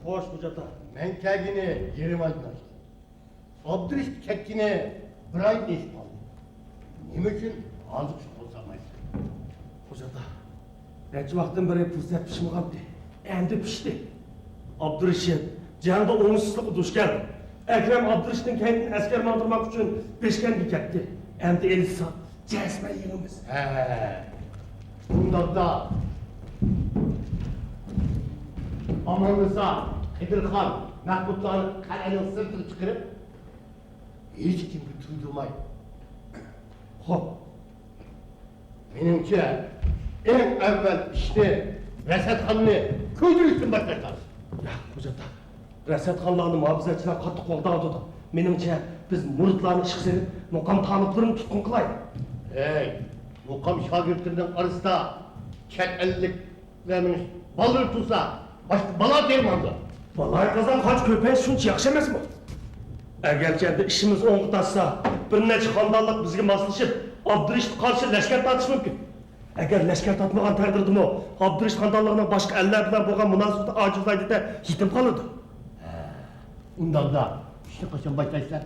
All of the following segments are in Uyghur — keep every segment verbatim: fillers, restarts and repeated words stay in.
خوش، خوجا ئاتا. مەن كەلگىنى يېرىم ئايدىن ئاشتى. ئابدۇرېشىت كەتكىنى بىر ئايدىن ئېشىپ قالدى. نېمە ئۈچۈن ھازىرغىچە قول سالمايسىز؟ خوجا ئاتا، نەچچە ۋاقىتتىن بېرى پۇرسەت پىشمىغانتى. ئەمدى پىشتى. ئابدۇرېشىت جەڭدە ئوڭۇشسىزلىققا دۇچ كەلدى. ئەكرەم ئابدۇرېشىتنىڭ كەينىدىن ئەسكەر ماڭدۇرماق ئۈچۈن بېشكەنگە كەتتى. ئەمدى ئېلىشسا، جەزمەن يېڭىمىز. ھە، ئۇنداقتا ئاماننىسا، قېدىرخان، مەھمۇدلارنى قەلئەنىڭ سىرتىغا چىقىرىپ، ھېچكىمگە تۇيدۇرماي. خوپ. مېنىڭچە، ئەڭ ئەۋۋەل ئىشنى، رەسەتخانىنى كۆيدۈرۈشتىن باشلاش لازىم. ياق، خوجا ئاتا. رەسەتخانىلارنى مۇھاپىزەتچىلەر قاتتىق قوغداۋاتىدۇ. مېنىڭچە، بىز مۇرىتلارنى ئىشقا سېلىپ، مۇقام تالىپلىرىنى تۇتقۇن قىلاي. ھەي، مۇقام شاگىرتلىرىنىڭ ئارىسىدا چەت ئەللىكلەرنىڭ بالىلىرى تۇرسا، باشقا بالا تېرىمامدۇ؟ بالايىقازان قانچە كۆپەيسە، شۇنچە ياخشى ئەمەسمۇ؟ ئەگەرچە ئەمدى ئىشىمىز ئوڭغا تارتسا، بىر نەچچە خانىدانلىق بىزگە ماسلىشىپ، ئابدۇرېشىتقا قارشى لەشكەر تارتىشى مۇمكىن. ئەگەر لەشكەر تارتمىغان تەقدىردىمۇ، ئابدۇرېشىت خانىدانلىقىنىڭ باشقا ئەللەر بىلەن بولغان مۇناسىۋىتى ئاجىزلايدۇ-دە، يېتىم قالىدۇ. ھە، ئۇنداقتا ئىشنى قاچان باشلايسىلەر؟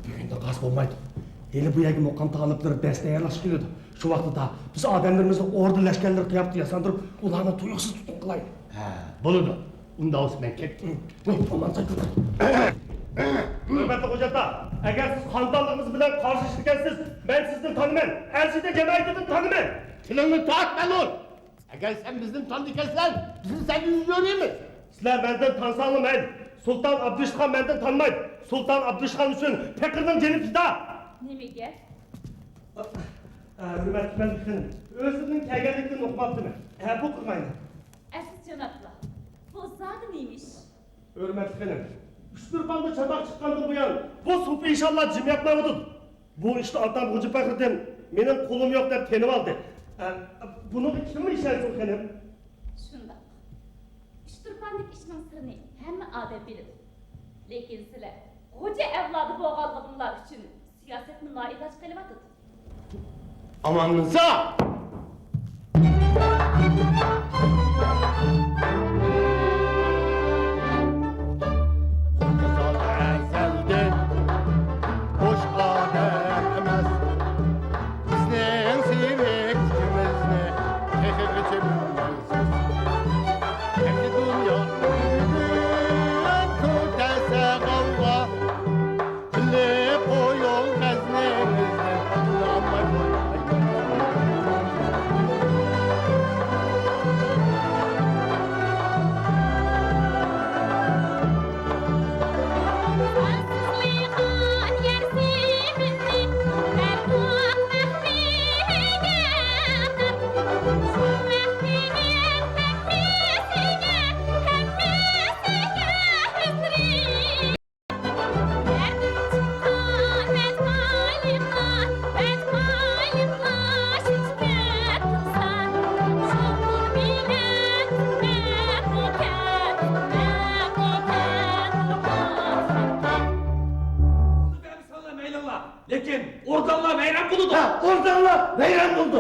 بۈگۈندىن قالسا بولمايدۇ. ھېلى بۇ يەرگە مۇقام تالىپلىرى دەرس تەييارلاشقا كېلىدۇ. شۇ ۋاقىتتا بىز ئادەملىرىمىزنى ئوردا لەشكەرلىرى قىياپىتىگە ياساندۇرۇپ، ئۇلارنى تۇيۇقسىز تۇتقۇن قىلايلى. ھە، بولىدۇ. ئۇنداق بولسا مەن كەتتىم. ھە، ئۇنداق بولسا. ھۆرمەتلىك خوجا ئاتا، ئەگەر سىز خانىدانلىقىمىز بىلەن قارشىلىشىدىكەنسىز، مەن سىزدىن تانىمەن، ئەرزىدە جەمئىيىتىدىن تانىمەن. تىلىڭنى تارت، مەلۇن! ئەگەر سەن بىزدىن تانىدىكەنسەن، بىز سەندىن يۈز ئۆرۈيمىز. سىلەر مەندىن تانساڭلار مەيلى، سۇلتان ئابدۇرېشىتخان مەندىن تانمايدۇ. سۇلتان ئابدۇرېشىتخان ئۈچۈن پېقىرنىڭ جېنى پىدا. نېمە گەپ؟ ھۆرمەتلىك مەلىكە خېنىم، ئۆزلىرىنىڭ كەلگەنلىكىنى ئۇقماپتىمەن. ھەپۇ قىلمايلى. ئەزىز جانابلار، بۇ زادى نېمە ئىش؟ ھۆرمەتلىك خېنىم، ئۇچتۇرپاندا چاتاق چىققاندىن بۇيان، بۇ سوپى ئىشانلار جىم ياتمايۋاتىدۇ. بۇ ئىشتا ئاتام خوجا پەخرىدىن مېنىڭ قولۇم يوق دەپ تېنىۋالدى. ئە، بۇنىڭغا كىم ئىشەنسۇن، خېنىم؟ شۇنداق. ئۇچتۇرپاندىكى ئىشنىڭ سىرىنى ھەممە ئادەم بىلىدۇ. لېكىن سىلەر خوجا ئەۋلادى بولغانلىقىڭلار ئۈچۈن سىياسەتمۇ نائىلاج قىلىۋاتىدۇ. ئاماننىسا! ئەزەلدىن بوش ئادەم ئەمەس. بىزنىڭ سېۋىكىمىزنى تېخىغىچە بىلمەيسىز. ئەمدى دۇنيا بۈگۈن كۆتەرسە غەۋغا. بىلىپ قويۇڭ، غەزنىمىزدىن ئۇناماي قويمايمىز. لېكىن ئوردانلار ۋەيران بولىدۇ. ھە، ئوردانلار ۋەيران بولىدۇ.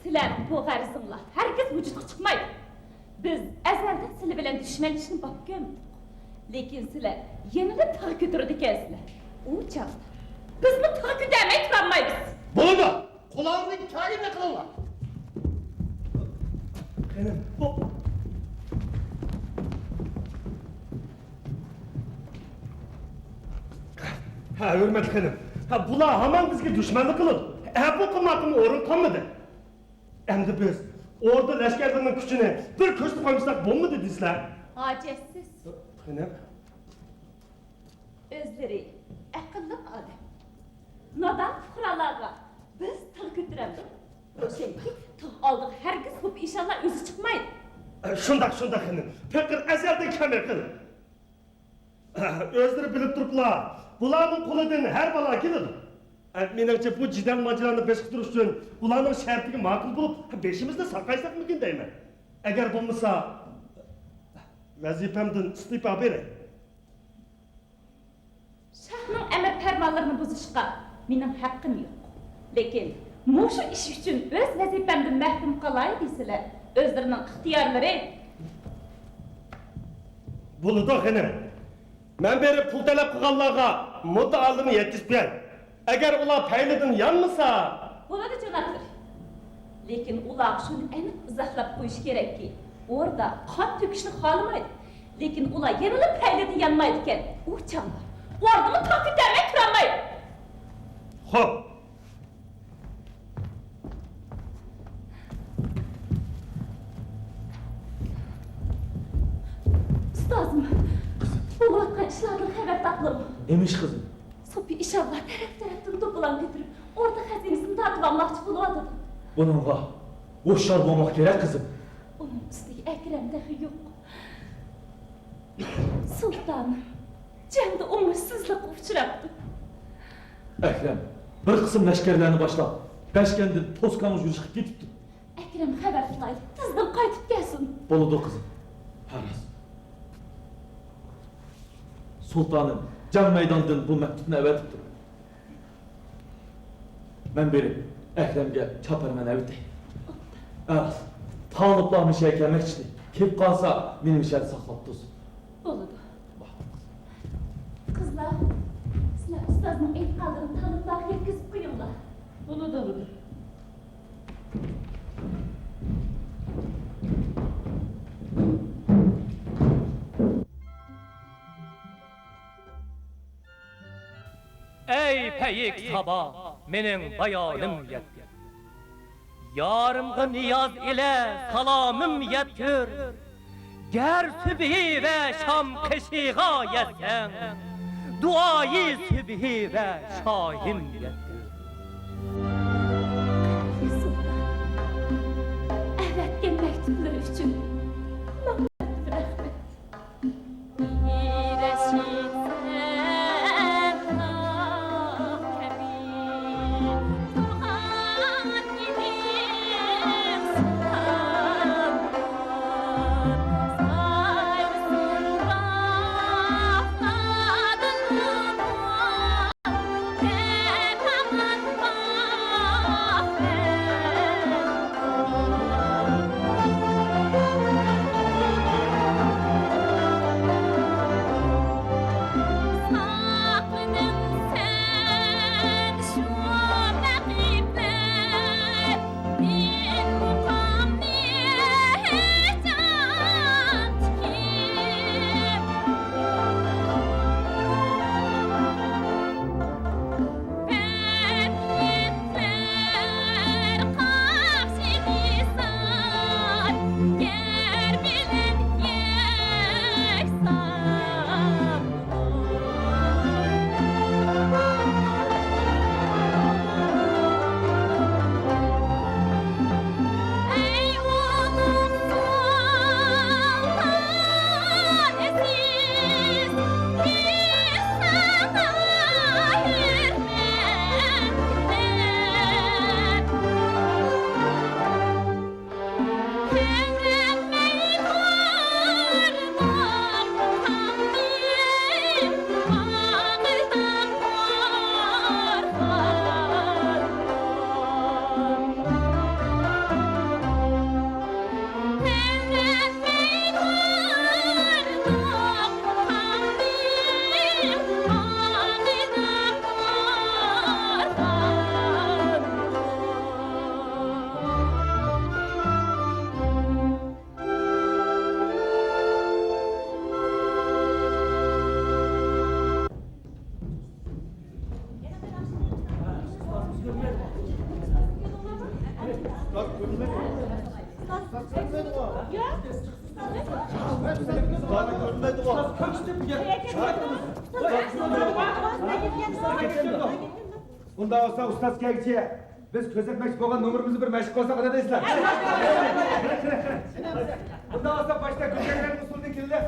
سىلەرنىڭ بۇ غەرىزىڭلار ھەرگىز ۋۇجۇدقا چىقمايدۇ. بىز ئەزەلدىن سىلەر بىلەن دۈشمەنلىشىشنى باب كۆرمىدۇق. لېكىن سىلەر يەنىلا تاغ كۆتۈرىدىكەنسىلەر. ئۇ چاغدا بىزمۇ تاغ كۆتەرمەي تۇرالمايمىز. بولىدۇ. قولىڭىزنىڭ كايىنى قىلىڭلار. خېنىم، بۇ ھە، ھۆرمەتلىك خېنىم. ھە، بۇلار ھامان بىزگە دۈشمەنلىك قىلىدۇ. ھە، بۇ قىلماققىمۇ ئورۇن قالمىدى. ئەمدى بىز ئوردا لەشكەرلىرىنىڭ كۈچىنى بىر كۆرسىتىپ قويمىساق بولمىدى دېسىلە. ھاجەتسىز. خېنىم. ئۆزلىرى ئەقىللىق ئادەم. نادان پۇقرالارغا بىز تىغ كۆتۈرەمدۇق؟ روشەنكى، تىغ ئالدىغا ھەرگىز سوپى ئىشانلار ئۆزى چىقمايدۇ. شۇنداق، شۇنداق خېنىم. پېقىر ئەزەلدىن كەم ئەقىل. ئۆزلىرى بىلىپ تۇرۇپلا، بۇلارنىڭ قولىدىن ھەر بالا كېلىدۇ. مېنىڭچە، بۇ جېدەل-ماجىرانى بېسىقتۇرۇش ئۈچۈن ئۇلارنىڭ شەرتىگە ماقۇل بولۇپ، بېشىمىزنى ساقايساقمىكىن دەيمەن. ئەگەر بولمىسا، ۋەزىپەمدىن ئىستېپا بېرەي. شاھنىڭ ئەمىر پەرمانلىرىنى بۇزۇشقا مېنىڭ ھەققىم يوق. لېكىن مۇشۇ ئىش ئۈچۈن ئۆز ۋەزىپەمدىن مەھرۇم قالاي دېسىلە، ئۆزلىرىنىڭ ئىختىيارلىرى. بولىدۇ، خېنىم. مەن بېرىپ پۇل تەلەپ قىلغانلارغا مۇددىئالىرىنى يەتكۈزۈپ بېرەي. ئەگەر ئۇلار پەيلىدىن يانمىسا. بولىدۇ، جانابلىرى. لېكىن ئۇلارغا شۇنى ئېنىق ئىزاھلاپ قويۇش كېرەككى، ئوردا قان تۆكۈشنى خالىمايدۇ. لېكىن ئۇلار يەنىلا پەيلىدىن يانمايدىكەن. ئۇ چاغدا ئوردىمۇ تاغ كۆتەرمەي تۇرالمايدۇ. خوپ. ئۇستازىم، بولۇۋاتقان ئىشلاردىن خەۋەر تاپتىڭمۇ؟ نېمە ئىش، قىزىم؟ سوپى ئىشارلار تەرەپ-تەرەپتىن دوپپىلارنى كۆتۈرۈپ، ئوردا خەزىنىسىنى تارتىۋالماقچى بولۇۋاتىدۇ. بۇنىڭغا ھوشيار بولماق كېرەك، قىزىم. ئۇنىڭ ئۈستىگە ئەكرەم تېخى يوق. سۇلتانىم، جەڭدە ئوڭۇشسىزلىققا ئۇچراپتۇ. ئەكرەم بىر قىسىم لەشكەرلەرنى باشلاپ، بەشكەندىن توسكانغا يۈرۈشكە كېتىپتۇ. ئەكرەم خەۋەر تۇتايلى، تېزدىن قايتىپ كەلسۇن. بولىدۇ، قىزىم. ھە، راست. سۇلتانىم جەڭ مەيدانىدىن بۇ مەكتۇپنى ئەۋەتىپتۇ. مەن بېرىپ ئەكرەمگە چاپارمەن ئەۋېتەي. ئە، تالىپلار مىشەگە كەلمەكچىدى. كېلىپ قالسا، مېنى مىشەدە ساقلاپ تۇرسۇن. بولىدۇ. قىزلار، سىلەر ئۇستازنىڭ ئېيتقانلىرىنى تالىپلارغا يەتكۈزۈپ قويۇڭلار. بولىدۇ، بولىدۇ. ئەي پەيك سابا، مېنىڭ بايانىم يەتكىن. يارىمغا نىياز ئىلە سالامىم يەتكۈر. گەر سۈبھى ۋە شام قېشىغا يەتسەڭ، دۇئايى سۈبھى ۋە شاھىم يەتكۈر. ئەۋەتكەن مەكتۇپلىرى ئۈچۈن مىڭ رەھمەت. ئۇنداق بولسا ئۇستاز كەلگۈچە بىز كۆرسەتمەكچى بولغان نومۇرىمىزنى بىر مەشىق قىلساق قانداق دەيسىلەر؟ ئۇنداق بولسا باشتا گۈلچېھرەنىڭ ئۇسسۇلىدىن كېلىلى.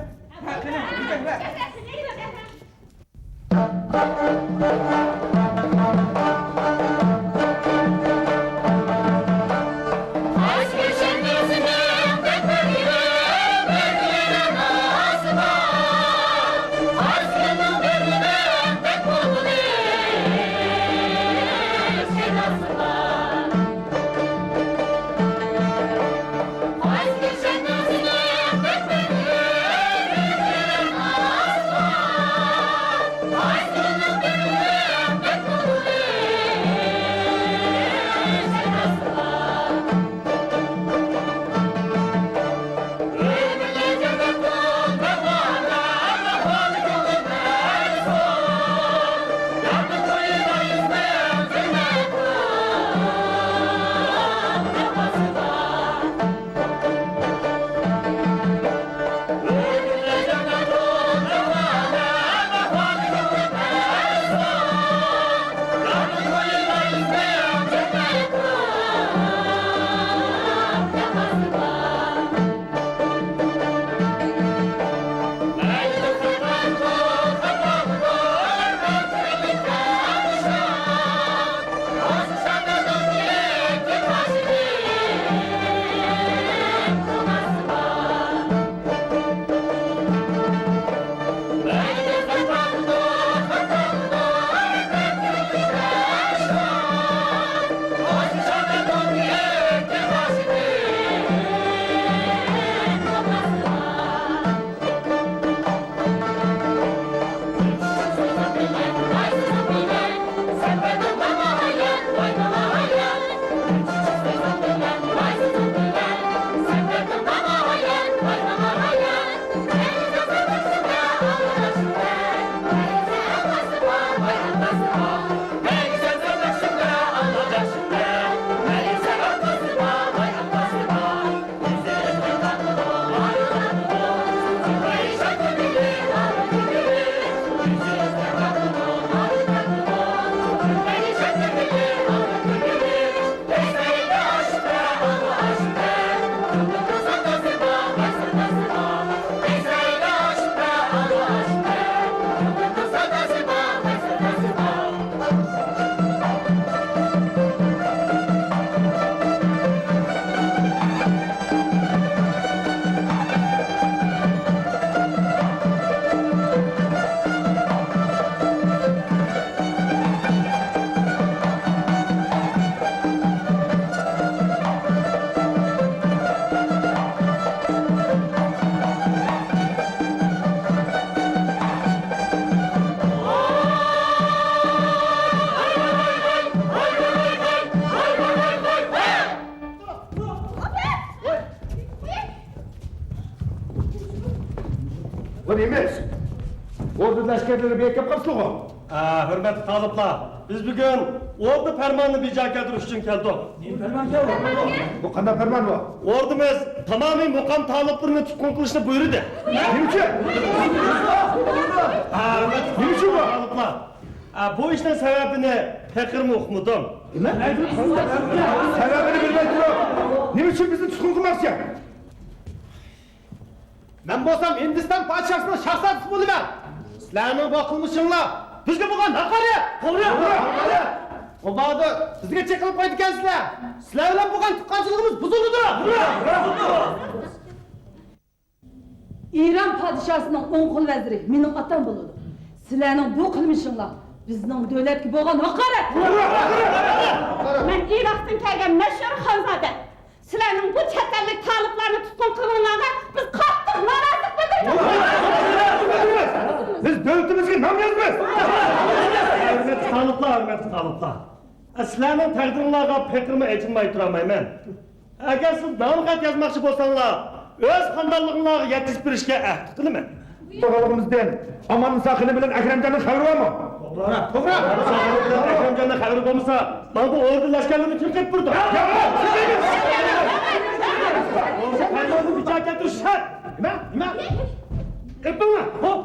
ئوردا لەشكەرلىرى بىر كەپ قاپسىلىغۇ؟ ئە، ھۆرمەتلىك تالىپلار، بىز بۈگۈن ئوردا پەرمانىنى بىجا كەلتۈرۈش ئۈچۈن كەلدۇق. نېمە پەرمان كەلدى؟ بۇ قانداق پەرمان بۇ؟ ئوردىمىز تامامىي مۇقام تالىپلىرىنى تۇتقۇن قىلىشنى بۇيرۇدى. نېمە ئۈچۈن؟ ئە، ھۆرمەتلىك نېمە ئۈچۈن بۇ؟ تالىپلار، ئە، بۇ ئىشنىڭ سەۋەبىنى پېقىرمۇ ئۇقمىدىم. نېمە؟ سەۋەبىنى بىلمەي تۇرۇپ، نېمە ئۈچۈن بىزنى تۇتقۇن قىلماقچى؟ مەن بولسام ھىندىستان پادىشاھسىنىڭ شاھزادىسى بولىمەن. سىلەرنىڭ بۇ قىلمىشىڭلار بىزگە بولغان ھاقارەت. توغرا. مۇبادا بىزگە چېقىلىپ قويىدىكەنسىلەر، سىلەر بىلەن بولغان تۇغقانچىلىقىمىز بۇزۇلىدۇ. ئىران پادىشاھسىنىڭ ئوڭ قول ۋەزىرى مېنىڭ ئاتام بولىدۇ. سىلەرنىڭ بۇ قىلمىشىڭلار بىزنىڭ دۆلەتكە بولغان ھاقارەت. مەن ئىراقتىن كەلگەن مەشھۇر خانزادە. سىلەرنىڭ بۇ چەت ئەللىك تالىپلارنى تۇتقۇن قىلغىنىڭلارغا بىز قاتتىق نارازىلىق بىلدۈرىمىز. بىز دۆلىتىمىزگە نام يازىمىز. ھۆرمەتلىك تالىپلار، ھۆرمەتلىك تالىپلار. سىلەرنىڭ تەقدىرىڭلارغا پېقىرمۇ ئېچىنماي تۇرالمايمەن. ئەگەر سىز نامزەت يازماقچى بولساڭلار، ئۆز خانىدانلىرىڭلارغا يەتكۈزۈپ بېرىشكە ئەھدى قىلىمەن. توغرىلىقىمىزدىن ئاماننىسا خېنىم بىلەن ئەكرەمجاننىڭ خەۋىرى بارمۇ؟ توغرا، توغرا. ئاماننىسا خېنىم بىلەن ئەكرەمجاننىڭ خەۋىرى بولمىسا، مانا بۇ ئوردا لەشكەرلىرىنى كىم قېپىپ تۇرىدۇ؟ ياق، ياق، سىز دەيمىز. پەرماننى بىجا كەلتۈرۈش شەرت. نېمە؟ نېمە؟ قېپىڭلار! ھوپ!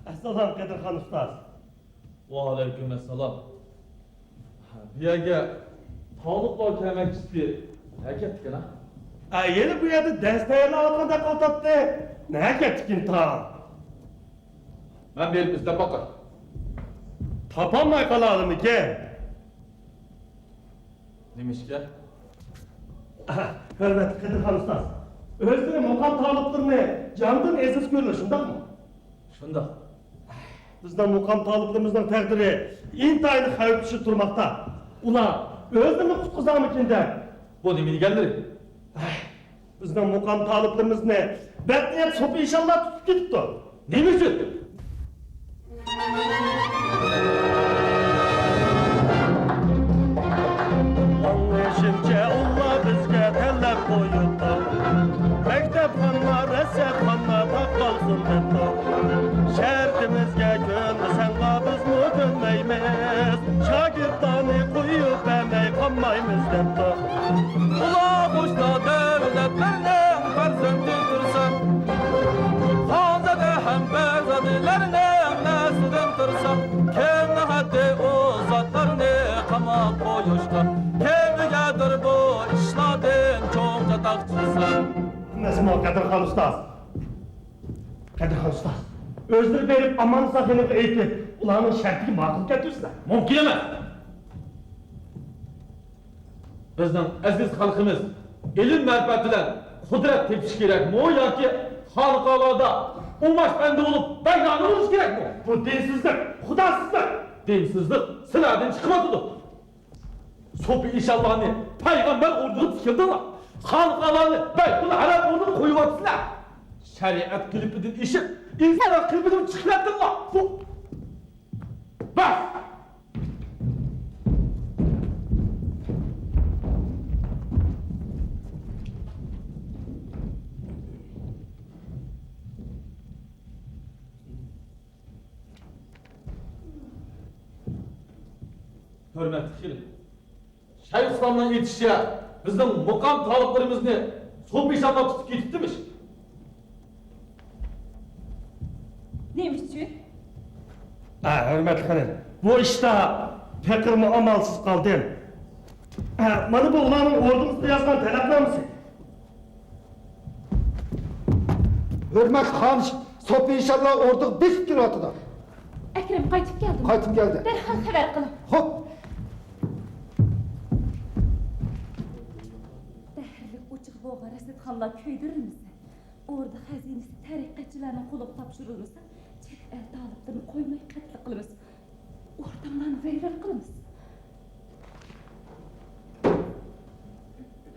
ئەسسالام، قەدىرخان ئۇستاز. ۋەئەلەيكۇم ئەسسالام. بۇ يەرگە تالىپلار كەلمەكچىسى نەگە كەپتىكەن ھە؟ ئە، يەنە بۇ يەردە دەرس تەييارلاۋاتقاندەك قىلىۋاتاتتى. نەگە كەپتىكىن تا؟ مەن بېرىپ ئىزدەپ باقاي. تاپالماي قالالىمىكىن؟ نېمىشقا؟ ئەھە، ھۆرمەتلىك قەدىرخان ئۇستاز، ئۆزلىرى مۇقام تالىپلىرىنى جاندىن ئەزىز كۆرىدۇ، شۇنداقمۇ؟ شۇنداق. بىزنىڭ مۇقام تالىپلىرىمىزنىڭ تەقدىرى ئىنتايىن خەۋپ ئىچىدە تۇرماقتا. ئۇلار ئۆزلىرىنى قۇتقۇزارمىكىن دەپ. بۇ نېمە دېگەنلىرى؟ ئەھ، بىزنىڭ مۇقام تالىپلىرىمىزنى بەتنىيەت سوپى ئىشانلار تۇتۇپ كېتىپتۇ. نېمە ئۈچۈن؟ ئاڭلىشىمچە، ئۇلار بىزگە تەلەپ قويۇپتۇ. مەكتەپخانا، رەسەتخانا تاقالسۇن دەپتۇ. شەرتىمىزگە كۆنمىسەڭلار، بىزمۇ كۆنمەيمىز. شاگىرتلارنى قويۇپ بەرمەي قالمايمىز دەپتۇ. ئۇلار قوشنا دۆلەتلەرنىڭ پەرزەنتى تۇرسا، خانزادە ھەم بەگزادىلەرنىڭ نەسلىدىن تۇرسا، كىمنىڭ ھەددى ئۇ زاتلارنى قاماپ قويۇشقا؟ كىمگەدۇر بۇ ئىشلاردىن چوڭ چاتاق چىقسا؟ ھەممىسىمۇ قەدىرخان ئۇستاز. قەدىرخان ئۇستاز، ئۆزلىرى بېرىپ ئاماننىسا خېنىمغا ئېيتىپ، ئۇلارنىڭ شەرتىگە ماقۇل كەلتۈرسىلەر. مۇمكىن ئەمەس. بىزنىڭ ئەزىز خەلقىمىز ئىلىم-مەرىپەت بىلەن قۇدرەت تېپىشى كېرەكمۇ ياكى خانىقالاردا ئۇماش بەندە بولۇپ بەگلەرنى ئۇرۇشى كېرەكمۇ؟ بۇ دىنسىزلىق، خۇداسىزلىق. دىنسىزلىق سىلەردىن چىقىۋاتىدۇ. سوپى ئىشانلارنى پەيغەمبەر ئورنىغا تىكلىدىڭلار. خانىقالارنى بەيتۇل ھەرام ئورنىغا قويۇۋاتىسىلەر. شەرىئەت قېلىپىدىن ئېشىپ، ئىنسان قېلىپىدىن چىقىۋەتتىڭلار. بۇ، بەس! ھۆرمەتلىك خېنىم، شەيخۇسسالامنىڭ ئېيتىشىچە، بىزنىڭ مۇقام تالىپلىرىمىزنى سوپى ئىشانلار تۇتۇپ كېتىپتىمىش. نېمە ئۈچۈن؟ ئە، ھۆرمەتلىك خېنىم، بۇ ئىشتا پېقىرمۇ ئامالسىز قالدىم. ئە، مانا بۇ ئۇلارنىڭ ئوردىمىزغا يازغان تەلەپنامىسى. ھۆرمەتلىك خانىش، سوپى ئىشانلار ئوردىغا بېسىپ كېلىۋاتىدۇ. ئەكرەم قايتىپ كەلدىمۇ؟ قايتىپ كەلدى. دەرھال خەۋەر قىلىڭ. خوپ. دەھرلىك ئوچىقى بولغان رەسىدخانلار كۆيدۈرۈلمىسە، ئوردا خەزىنىسى تەرىقەتچىلەرنىڭ قولىغا تاپشۇرۇلمىسا، چەت ئەل تالىپلىرىنى قويماي قەتل قىلىمىز. ئورداڭلارنى ۋەيران قىلىمىز.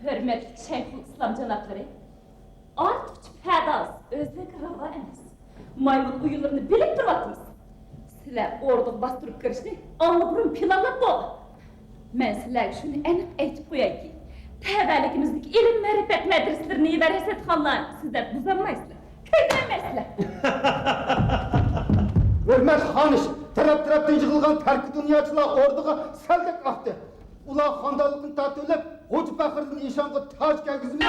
ھۆرمەتلىك شەيخۇل ئىسلام جانابلىرى، ئارتۇقچە پەداسىز، ئۆزلۈكى راۋا ئەمەس. مايمۇن ئويۇنلىرىنى بىلىپ تۇرۇۋاتىمىز. سىلەر ئوردىغا باستۇرۇپ كىرىشنى ئاللىبۇرۇن پىلانلاپ بولغان. مەن سىلەرگە شۇنى ئېنىق ئېيتىپ قويايكى، تەۋەلىكىمىزدىكى ئىلىم-مەرىپەت مەدرىسىلىرىنى ۋە رەسەتخانىلارنى سىلەر بۇزالمايسىلەر، كۆيدۈرەلمەيسىلەر. ھۆرمەتلىك خانىش، تەرەپ-تەرەپتىن يىغىلغان تەركىي دۇنياچىلار ئوردىغا سەلدەك ئاقتى. ئۇلار خانىدانلىقىنى تارتىۋېلىپ، خوجا پەخرىدىن ئىشانغا تاج كىيگۈزمەي.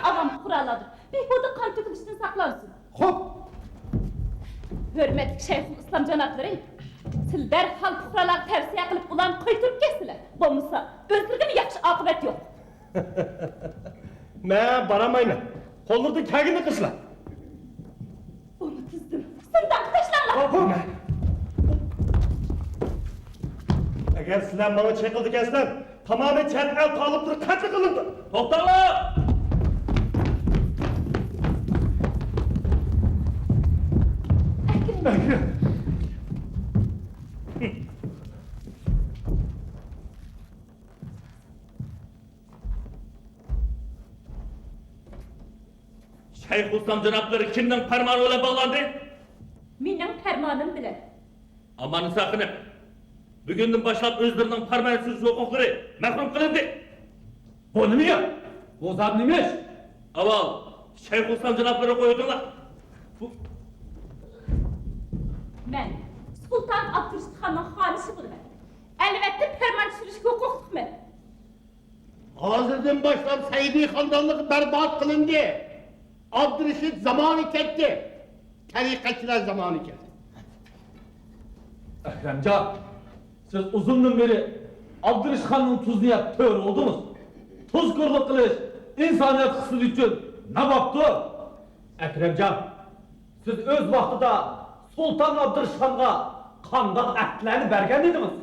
ئاۋام پۇقرالاردا بىھۇدە قان تۆكۈلۈشتىن ساقلانسۇن. خوپ. ھۆرمەتلىك شەيخۇل ئىسلام جانابلىرى، سىلەر دەرھال پۇقرالارغا تەۋسىيە قىلىپ، ئۇلارنى قايتۇرۇپ كەتسىلەر. بولمىسا، ئۆزلىرىگىمۇ ياخشى ئاقىۋەت يوق. مەن بارالمايمەن. قوللىرىدىن كەلگىنىنى قىلسىلا. بۇنى تىزدىن زىندانغا تاشلاڭلار. ئەگەر سىلەر ماڭا چېقىلىدىكەنسىلەر، تامامەن چەت ئەل تالىپلىرى قەتل قىلىنىدۇ. توختاڭلار! ئەكرەم. شەيخۇلئىسلام جانابلىرى كىمنىڭ پەرمانى بىلەن باغلاندى؟ مېنىڭ پەرمانىم بىلەن. ئاماننىسا خېنىم، بۈگۈندىن باشلاپ ئۆزلىرىنىڭ پەرمان سۈرۈش ھوقۇقلىرى مەھرۇم قىلىندى. بۇ نېمە گەپ؟ بۇ زادى نېمە ئىش؟ ئاۋۋال شەيخۇلئىسلام جانابلىرىنى قويۇۋېتىڭلار. بۇ مەن سۇلتان ئابدۇرېشىت خاننىڭ خانىشى بولىمەن. ئەلۋەتتە، پەرمان سۈرۈشكە ھوقۇقلۇقمەن. ھازىردىن باشلاپ سەئىدى خانىدانلىقى بەربات قىلىندى. ئابدۇرېشىت زامانى كەتتى. تەرىقەتچىلەر زامانى كەلدى. ئەكرەمجان، سىز ئۇزۇندىن بېرى ئابدۇرېشىت خاننىڭ تۇزىنى يەپ تۆرە بولدىڭىز. تۇزكورلۇق قىلىش ئىنسانىيەت خىسلىتى ئۈچۈن ناۋابتۇر. ئەكرەمجان، سىز ئۆز ۋاقتىدا سۇلتان ئابدۇرېشىت خانغا قانداق ئەھدىلەرنى بەرگەن ئىدىڭىز؟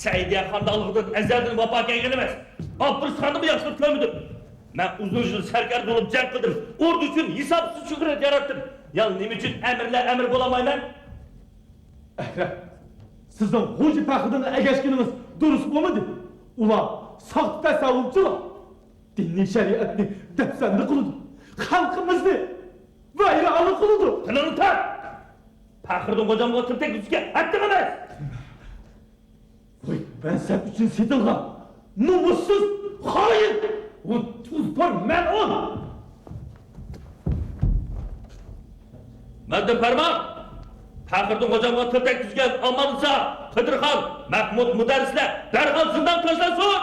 سەئىدىيە خانىدانلىقىدىن ئەزەلدىن ۋاپا كەلگەن ئەمەس. ئابدۇرېشىت خاننىمۇ ياخشىلىق كۆرمىدىم. مەن ئۇزۇن يىل سەركەردە بولۇپ جەڭ قىلدىم. ئوردا ئۈچۈن ھېسابسىز شۆھرەت ياراتتىم. يا نېمە ئۈچۈن ئەمىرلەر ئەمىر بولالمايمەن؟ ئەكرەم، سىزنىڭ خوجا پەخرىدىنغا ئەگەشكىنىڭىز دۇرۇس بولمىدى. ئۇلار ساختا تەسەۋۋۇپچىلار. دىننى، شەرىئەتنى دەپسەندە قىلىدۇ. خەلقىمىزنى ۋەيرانە قىلىدۇ. تىلىڭنى تارت! پەخرىدىن غوجامغا تىل تەگكۈزۈشكە ھەددىڭ ئەمەس! ۋاي، مەنسەپ ئۈچۈن سېتىلغان نومۇسسىز خائىن! ئۇ تۇزكور مەلئۇن! مەندىن پەرمان! پەخرىدىن غوجامغا تىل تەگكۈزگەن ئاماننىسا، قىدىرخان، مەھمۇد مۇدەررىسلەر دەرھال زىندانغا تاشلانسۇن!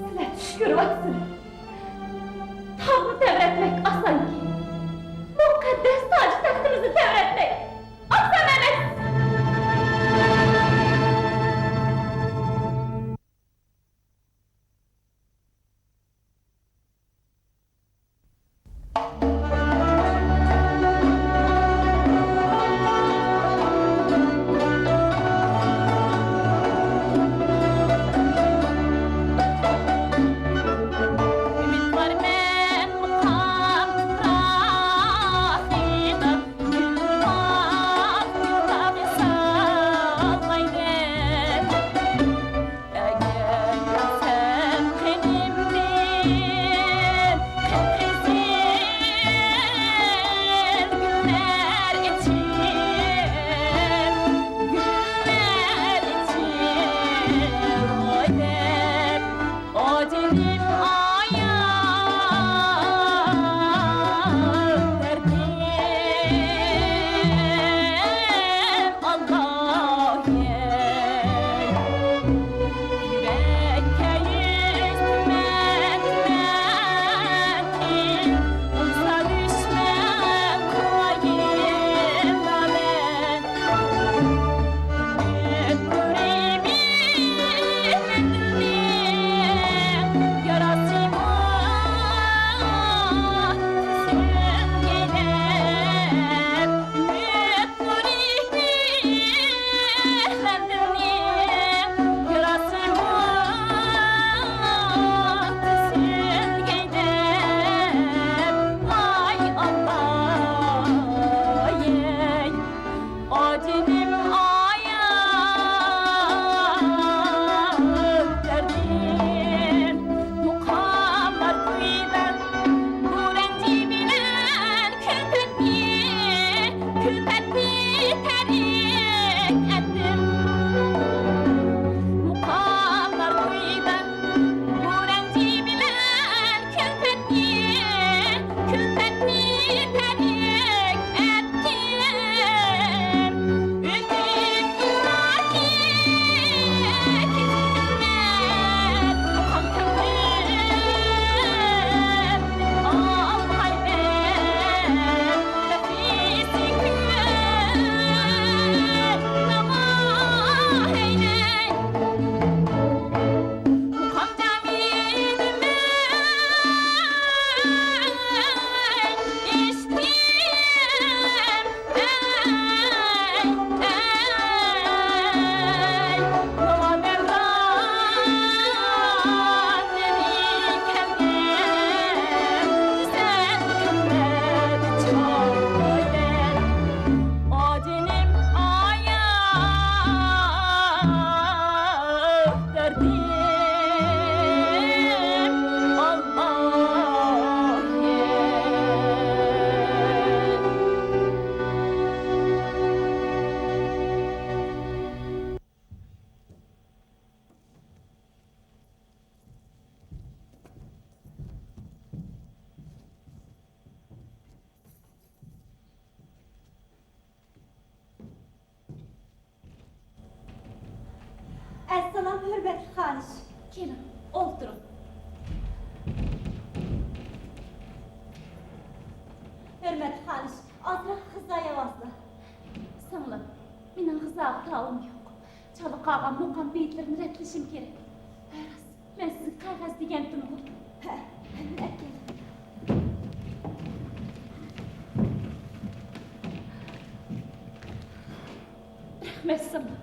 سىلەر چۈش كۆرۈۋاتىسىلەر. تاغنى تەۋرەتمەك ئاسانكى، مۇقەددەس تاج تەختىمىزنى تەۋرەتمەك ئاسان ئەمەس. ھۆرمەتلىك خانىش، كېلىڭ، ئولتۇرۇڭ. ھۆرمەتلىك خانىش، ئازراق غىزا يەۋالسىلا. سىڭلىم، مېنىڭ غىزاغا تاۋۇم يوق. چالا قالغان مۇقام بېيىتلىرىنى رەتلىشىم كېرەك. ھە، راست، مەن سىزگە قەغەز دېگەنتىمغۇ. ھە، ھە، ئەكەل. رەھمەت سىڭلىم.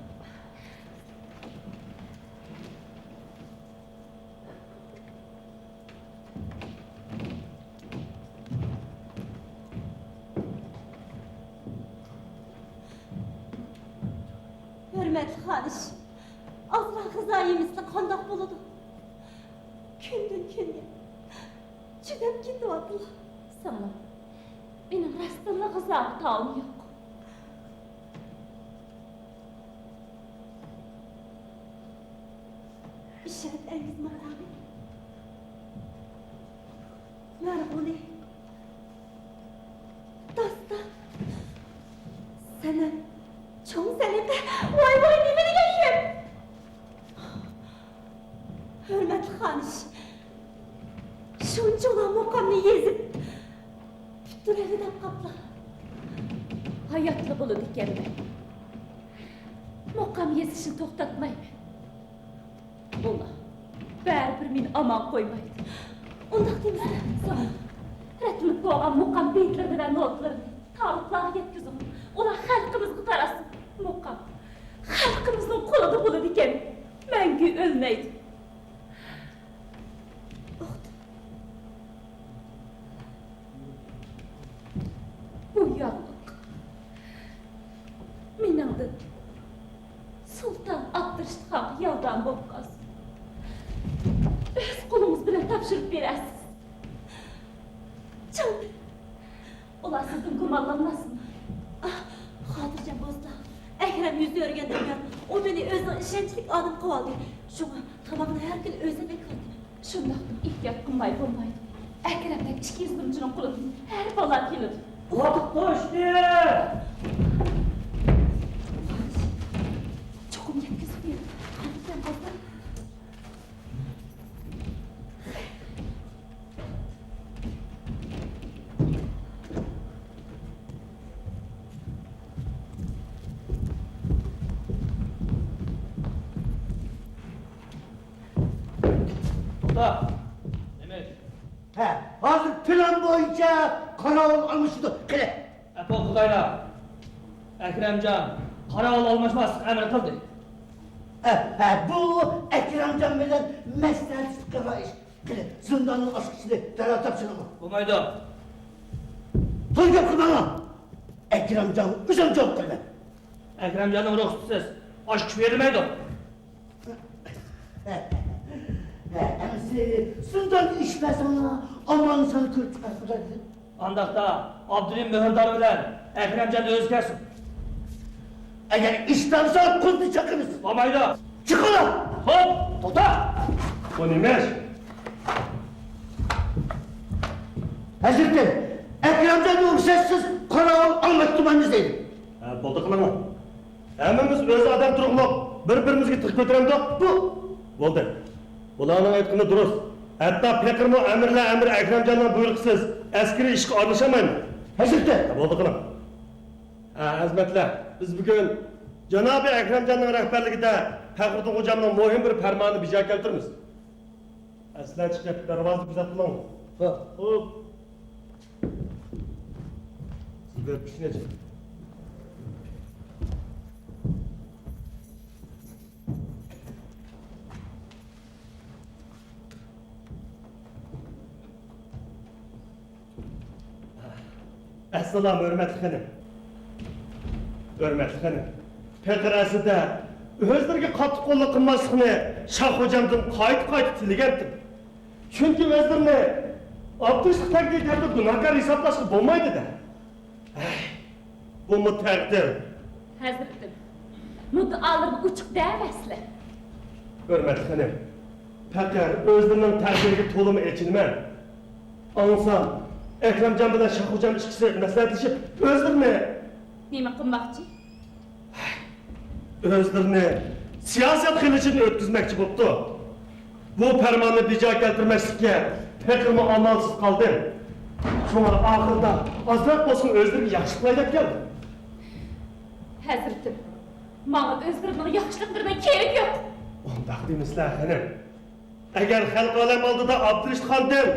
ھۆرمەتلىك خانىش، ئازراق غىزا يېمىسىلا قانداق بولىدۇ؟ كۈندىن كۈنگە چىداپ كېتىۋاتىمەن. سىڭلىم، مېنىڭ راستتىنلا غىزاغا تاۋۇم يوق. ئىشرەت ئەنگىز مۇقامى. مەرغۇنى. داستان. سەنەم. چوڭ سەلىقە. ۋاي، ۋاي، نېمە دېگەن گەپ؟ ھۆرمەتلىك خانىش، شۇنچىۋالا مۇقامنى يېزىپ پۈتتۈرەيلى دەپ قاپلا. ھاياتلا بولىدىكەنمەن، مۇقام يېزىشنى توختاتمايمەن. بولدى، بەرىبىر مېنى ئامان قويمايدۇ. ئۇنداق دېمىسە. ساڭا رەتلىنىپ بولغان مۇقام بېيىتلىرىنى ۋە نوتىلىرىنى تالىپلارغا يەتكۈزۈڭ. ئۇلار خەلقىمىزگە تاراتسۇن. مۇقام خەلقىمىزنىڭ قولىدا بولىدىكەن، مەڭگۈ ئۆلمەيدۇ. ئۇقتۇم. بۇ يارلىق مېنىڭدىن سۇلتان ئابدۇرېشىت خانغا ياردەم بولۇپ قالسۇن. ئۆز قولىڭىز بىلەن تاپشۇرۇپ بېرەرسىز. جان. ئۇلار سىزدىن گۇمانلانماسمۇ؟ ئاھ، خاتىرجەم بولسىلا. ئەكرەم يۈز ئۆرۈگەندىن بۇيان ئۇ مېنى ئۆزىنىڭ ئىشەنچلىك ئادىمى قىلىۋالدى. شۇڭا تاماقنى ھەر كۈنى ئۆزۈم ئەكېلىۋاتىمەن. شۇنداقتىمۇ ئېھتىيات قىلماي بولمايدۇ. ئەكرەمدەك ئىككى يۈز نومۇرچىنىڭ قولىدىن ھەر بالا كېلىدۇ. ۋاقىت توشتى! چوقۇم يەتكۈزۈپ بېرىڭ. خاتىرجەم بولسا. توختا! نېمە ئىش؟ ھە، ھازىر پىلان بويىچە قاراۋۇل ئالمىشىدۇ. قېنى. ئەپۇ خۇدايلار! ئەكرەمجان قاراۋۇل ئالماشماسلىق ئەمر قىلدى. ھە، ھە، بۇ ئەكرەمجان بىلەن مەسلىھەتلىشىپ قىلغان ئىش. قېنى، زىنداننىڭ ئاچقۇچىنى دەرھال تاپشۇرۇڭلار. بولمايدۇ. تولا گەپ قىلماڭلار. ئەكرەمجانغا ئۆزۈم جاۋاب بېرىمەن. ئەكرەمجاننىڭ رۇخسىتىسىز ئاچقۇچ بېرىلمەيدۇ. ئەمىسە زىندانغا ئىش بەرسەڭلار، ئامان سان كۆرۈپ چىقارسىلەر دېدىم. ئانداقتا ئابدۇرېھىم مۆھۈردار بىلەن ئەكرەمجان ئۆزى كەلسۇن. ئەگەر ئىش بەرسەڭ، قۇزنى چاقىرىمىز. بولمايدۇ. چىقىڭلار! خوپ، توختا! بۇ نېمە ئىش؟ ھەزرىتىم، ئەكرەمجان رۇخسەتسىز قاراۋۇل ئالماي تۇرمايمىز دەيدۇ. ھە، بولدى قىلىڭلار. ھەممىمىز ئۆز ئادەم تۇرۇقلۇق بىر-بىرىمىزگە تىغ كۆتۈرەمدۇق؟ بۇ. بولدى. بۇلارنىڭ ئېيتقىنى دۇرۇس. ھەتتا پېقىرمۇ ئەمىرلەر ئەمىرى ئەكرەمجاننىڭ بۇيرۇقىسىز ئەسكىرىي ئىشقا ئارىلىشالمايمىز. ھەزرىتى! ھە، بولدى قىلىڭ. ھە، ئەزىمەتلەر، بىز بۈگۈن جانابى ئەكرەمجاننىڭ رەھبەرلىكىدە پەخرىدىن خوجامنىڭ مۇھىم بىر پەرمانىنى بىجا كەلتۈرىمىز. ئەسلەن چىقىپ، دەرۋازىنى كۆزەپ تۇرۇڭ. ھە. خوپ. سىز بېرىپ كىشىنى ئېچىڭ. ئەسسالام، ھۆرمەتلىك خېنىم. ھۆرمەتلىك خېنىم، پېقىر ئەسلىدە ئۆزلىرىگە قاتتىق قوللۇق قىلماسلىقنى شاھ خوجامدىن قايتا-قايتا تىلىگەنتىم. چۈنكى ئۆزلىرىنى ئابدۇرېشىت تەقدىرى تەرىپىدىن گۇناھكار ھېسابلاشقا بولمايدۇ-دە. ھەي، بۇمۇ تەقدىر. ھەزرىتىم، مۇددىئالىرىنى ئوچۇق دەۋەرسىلە. ھۆرمەتلىك خېنىم، پېقىر ئۆزلىرىنىڭ تەقدىرىگە تولىمۇ ئېچىنىمەن. ئاڭلىسام، ئەكرەمجان بىلەن شاھ خوجام ئىككىسى مەسلىھەتلىشىپ، ئۆزلىرىنى... نېمە قىلماقچى؟ ئۆزلىرىنى سىياسەت قىلىچىدىن ئۆتكۈزمەكچى بوپتۇ. بۇ پەرماننى بىجا كەلتۈرمەسلىككە پېقىرمۇ ئامالسىز قالدىم. شۇڭا ئاخىرىدا ئازراق بولسىمۇ ئۆزلىرىگە ياخشىلىق قىلاي دەپ كەلدىم. ھەزرىتىم، ماڭا ئۆزلىرىنىڭ ياخشىلىقلىرىنىڭ كېرىكى يوق. ئۇنداق دېمىسىلە، خېنىم. ئەگەر خەلقى ئالەم ئالدىدا ئابدۇرېشىت خاندىن،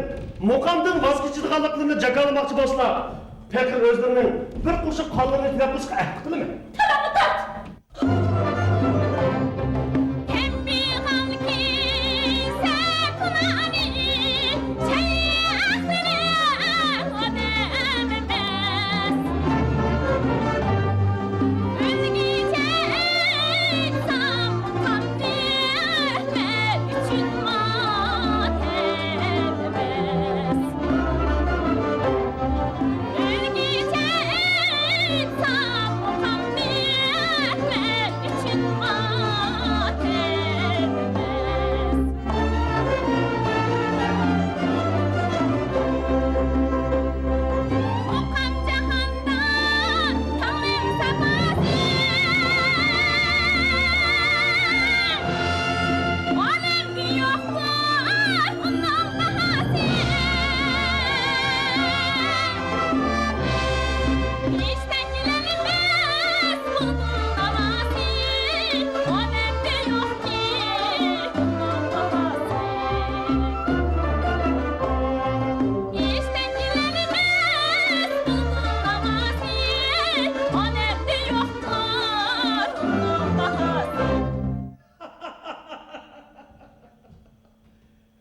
مۇقامدىن ۋاز كېچىدىغانلىقلىرىنى جاكارلىماقچى بولسىلا، پېقىر ئۆزلىرىنىڭ بىر قوشۇق قانلىرىنى تىلەپ قىلىشقا ئەھدى قىلىمەن. تالاڭنى تارت!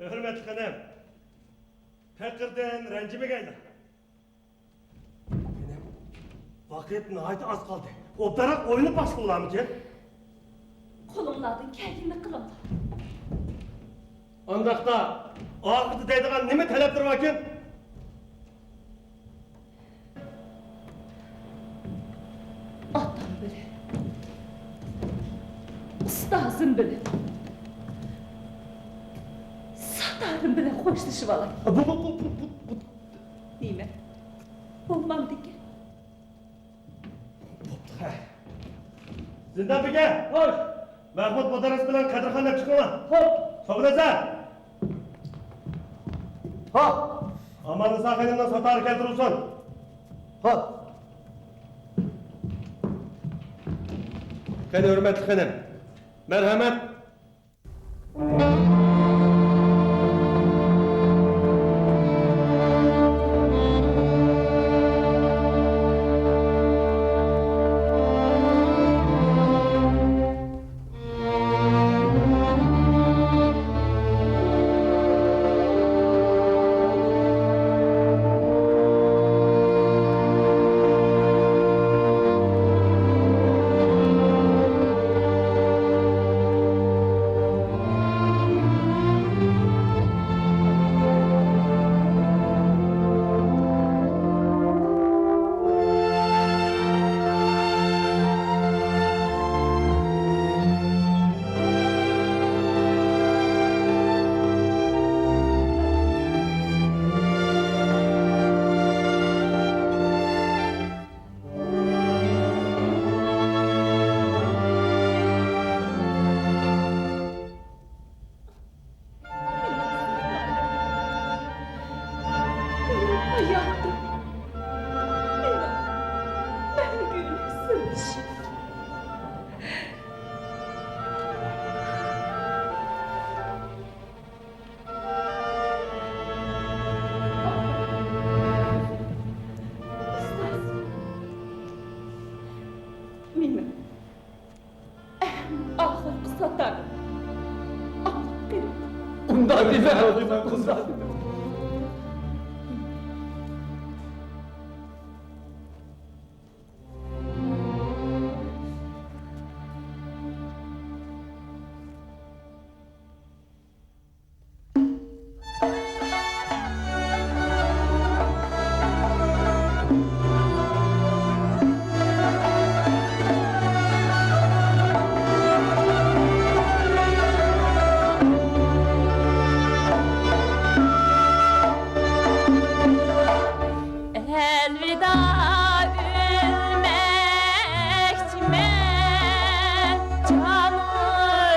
ھۆرمەتلىك خېنىم، پېقىردىن رەنجىمىگەيلا. خېنىم، ۋاقىت ناھايىتى ئاز قالدى. ئوبدانراق ئويلىنىپ باقسا بولامىكىن؟ قولۇڭلاردىن كەلگىنىنى قىلىڭلار. ئانداقتا، ئاخىرىدا دەيدىغان نېمە تەلەپلىرى باركىن؟ ئاتام بىلەن، ئۇستازىم بىلەن، ساتارىم بىلەن خوشلىشىۋالاي. بۇ، بۇ، بۇ، بۇ، بۇ، بۇ. نېمە؟ بولمامدىكىن؟ بوپتۇ، ھە. زىندان بېگى! خوش! مەھمۇد مۇدەررىس بىلەن قەدىرخان ئېلىپ چىقىڭلار. خوپ! سوبۇنەزەر! ھا! ئاماننىسا خېنىمنىڭ ساتارى كەلتۈرۈلسۇن. ھا! قېنى، ھۆرمەتلىك خېنىم. مەرھەمەت! ئۇستاز، مېنىڭ ئەڭ ئاخىرقى ساتار. ئاڭلاپ قېلىڭ. ئۇنداق دېمە، ئۇنداق دېمە. ئەلۋىدا، ئۆلمەكچىمەن جانىم.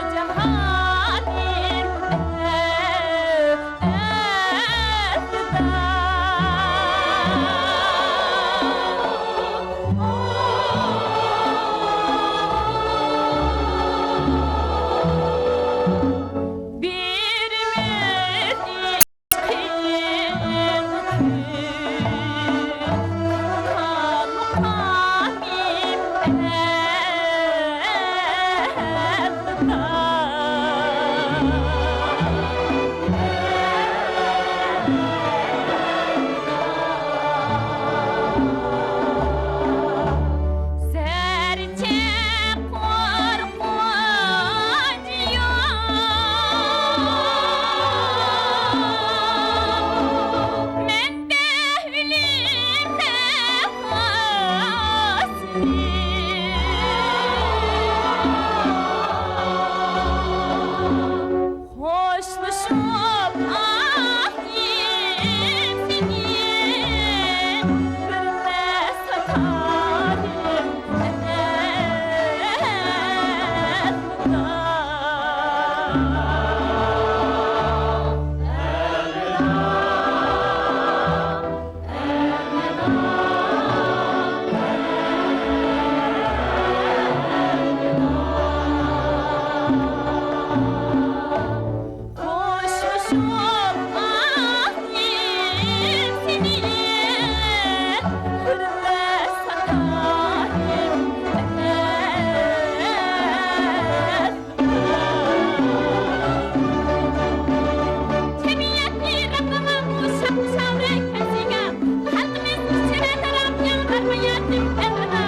ھاياتىم ئەلۋىدا،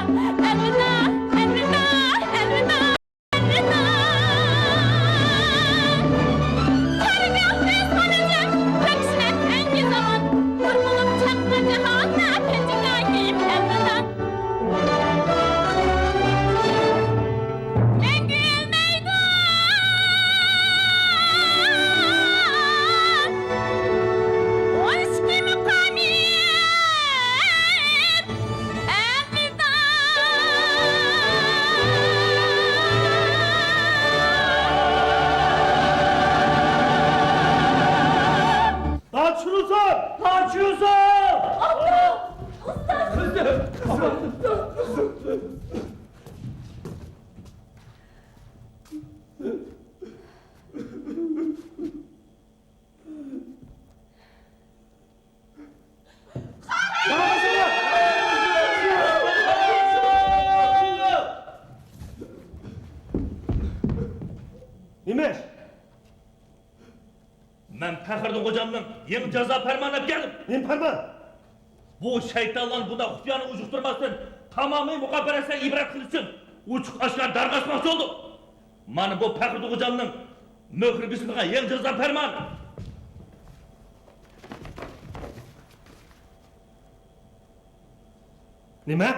ئەلۋىدا، ئەلۋىدا، ئەلۋىدا، ئەلۋىدا. قارا بېلىق دەسمالىڭدىن تەكشىنەپ ئەنگى زامان، بىر بولۇپ چاقنار جاھان، ئەپەندىم دائىم ئەلۋىدا. ئەنگۈلمەيدۇ. ئون ئىككى مۇقامى. ئەلۋىدا. تاج شۇرۇسۇن! تاج شۇرۇسۇن! ئاپا! ئۇستاز! قىزىم! قىزىم! نېمە ئىش؟ مەن پەخرىدىن خوجامنىڭ يېڭى جازا پەرمانى ئەپ كەلدىم. نېمە پەرمان؟ بۇ شەيتانلارنى بۇنداق خۇپىيانە ئۇجۇقتۇرماستىن، تامامىي مۇخاببەت ئەسلىگە ئىبرەت قىلىش ئۈچۈن ئوچۇق ئاشكارا دەرغا ئاسماقچى بولدۇم. مانا بۇ پەخرىدىن خوجامنىڭ مۆھۈر بېسىلغان يېڭى جازا پەرمانى. نېمە؟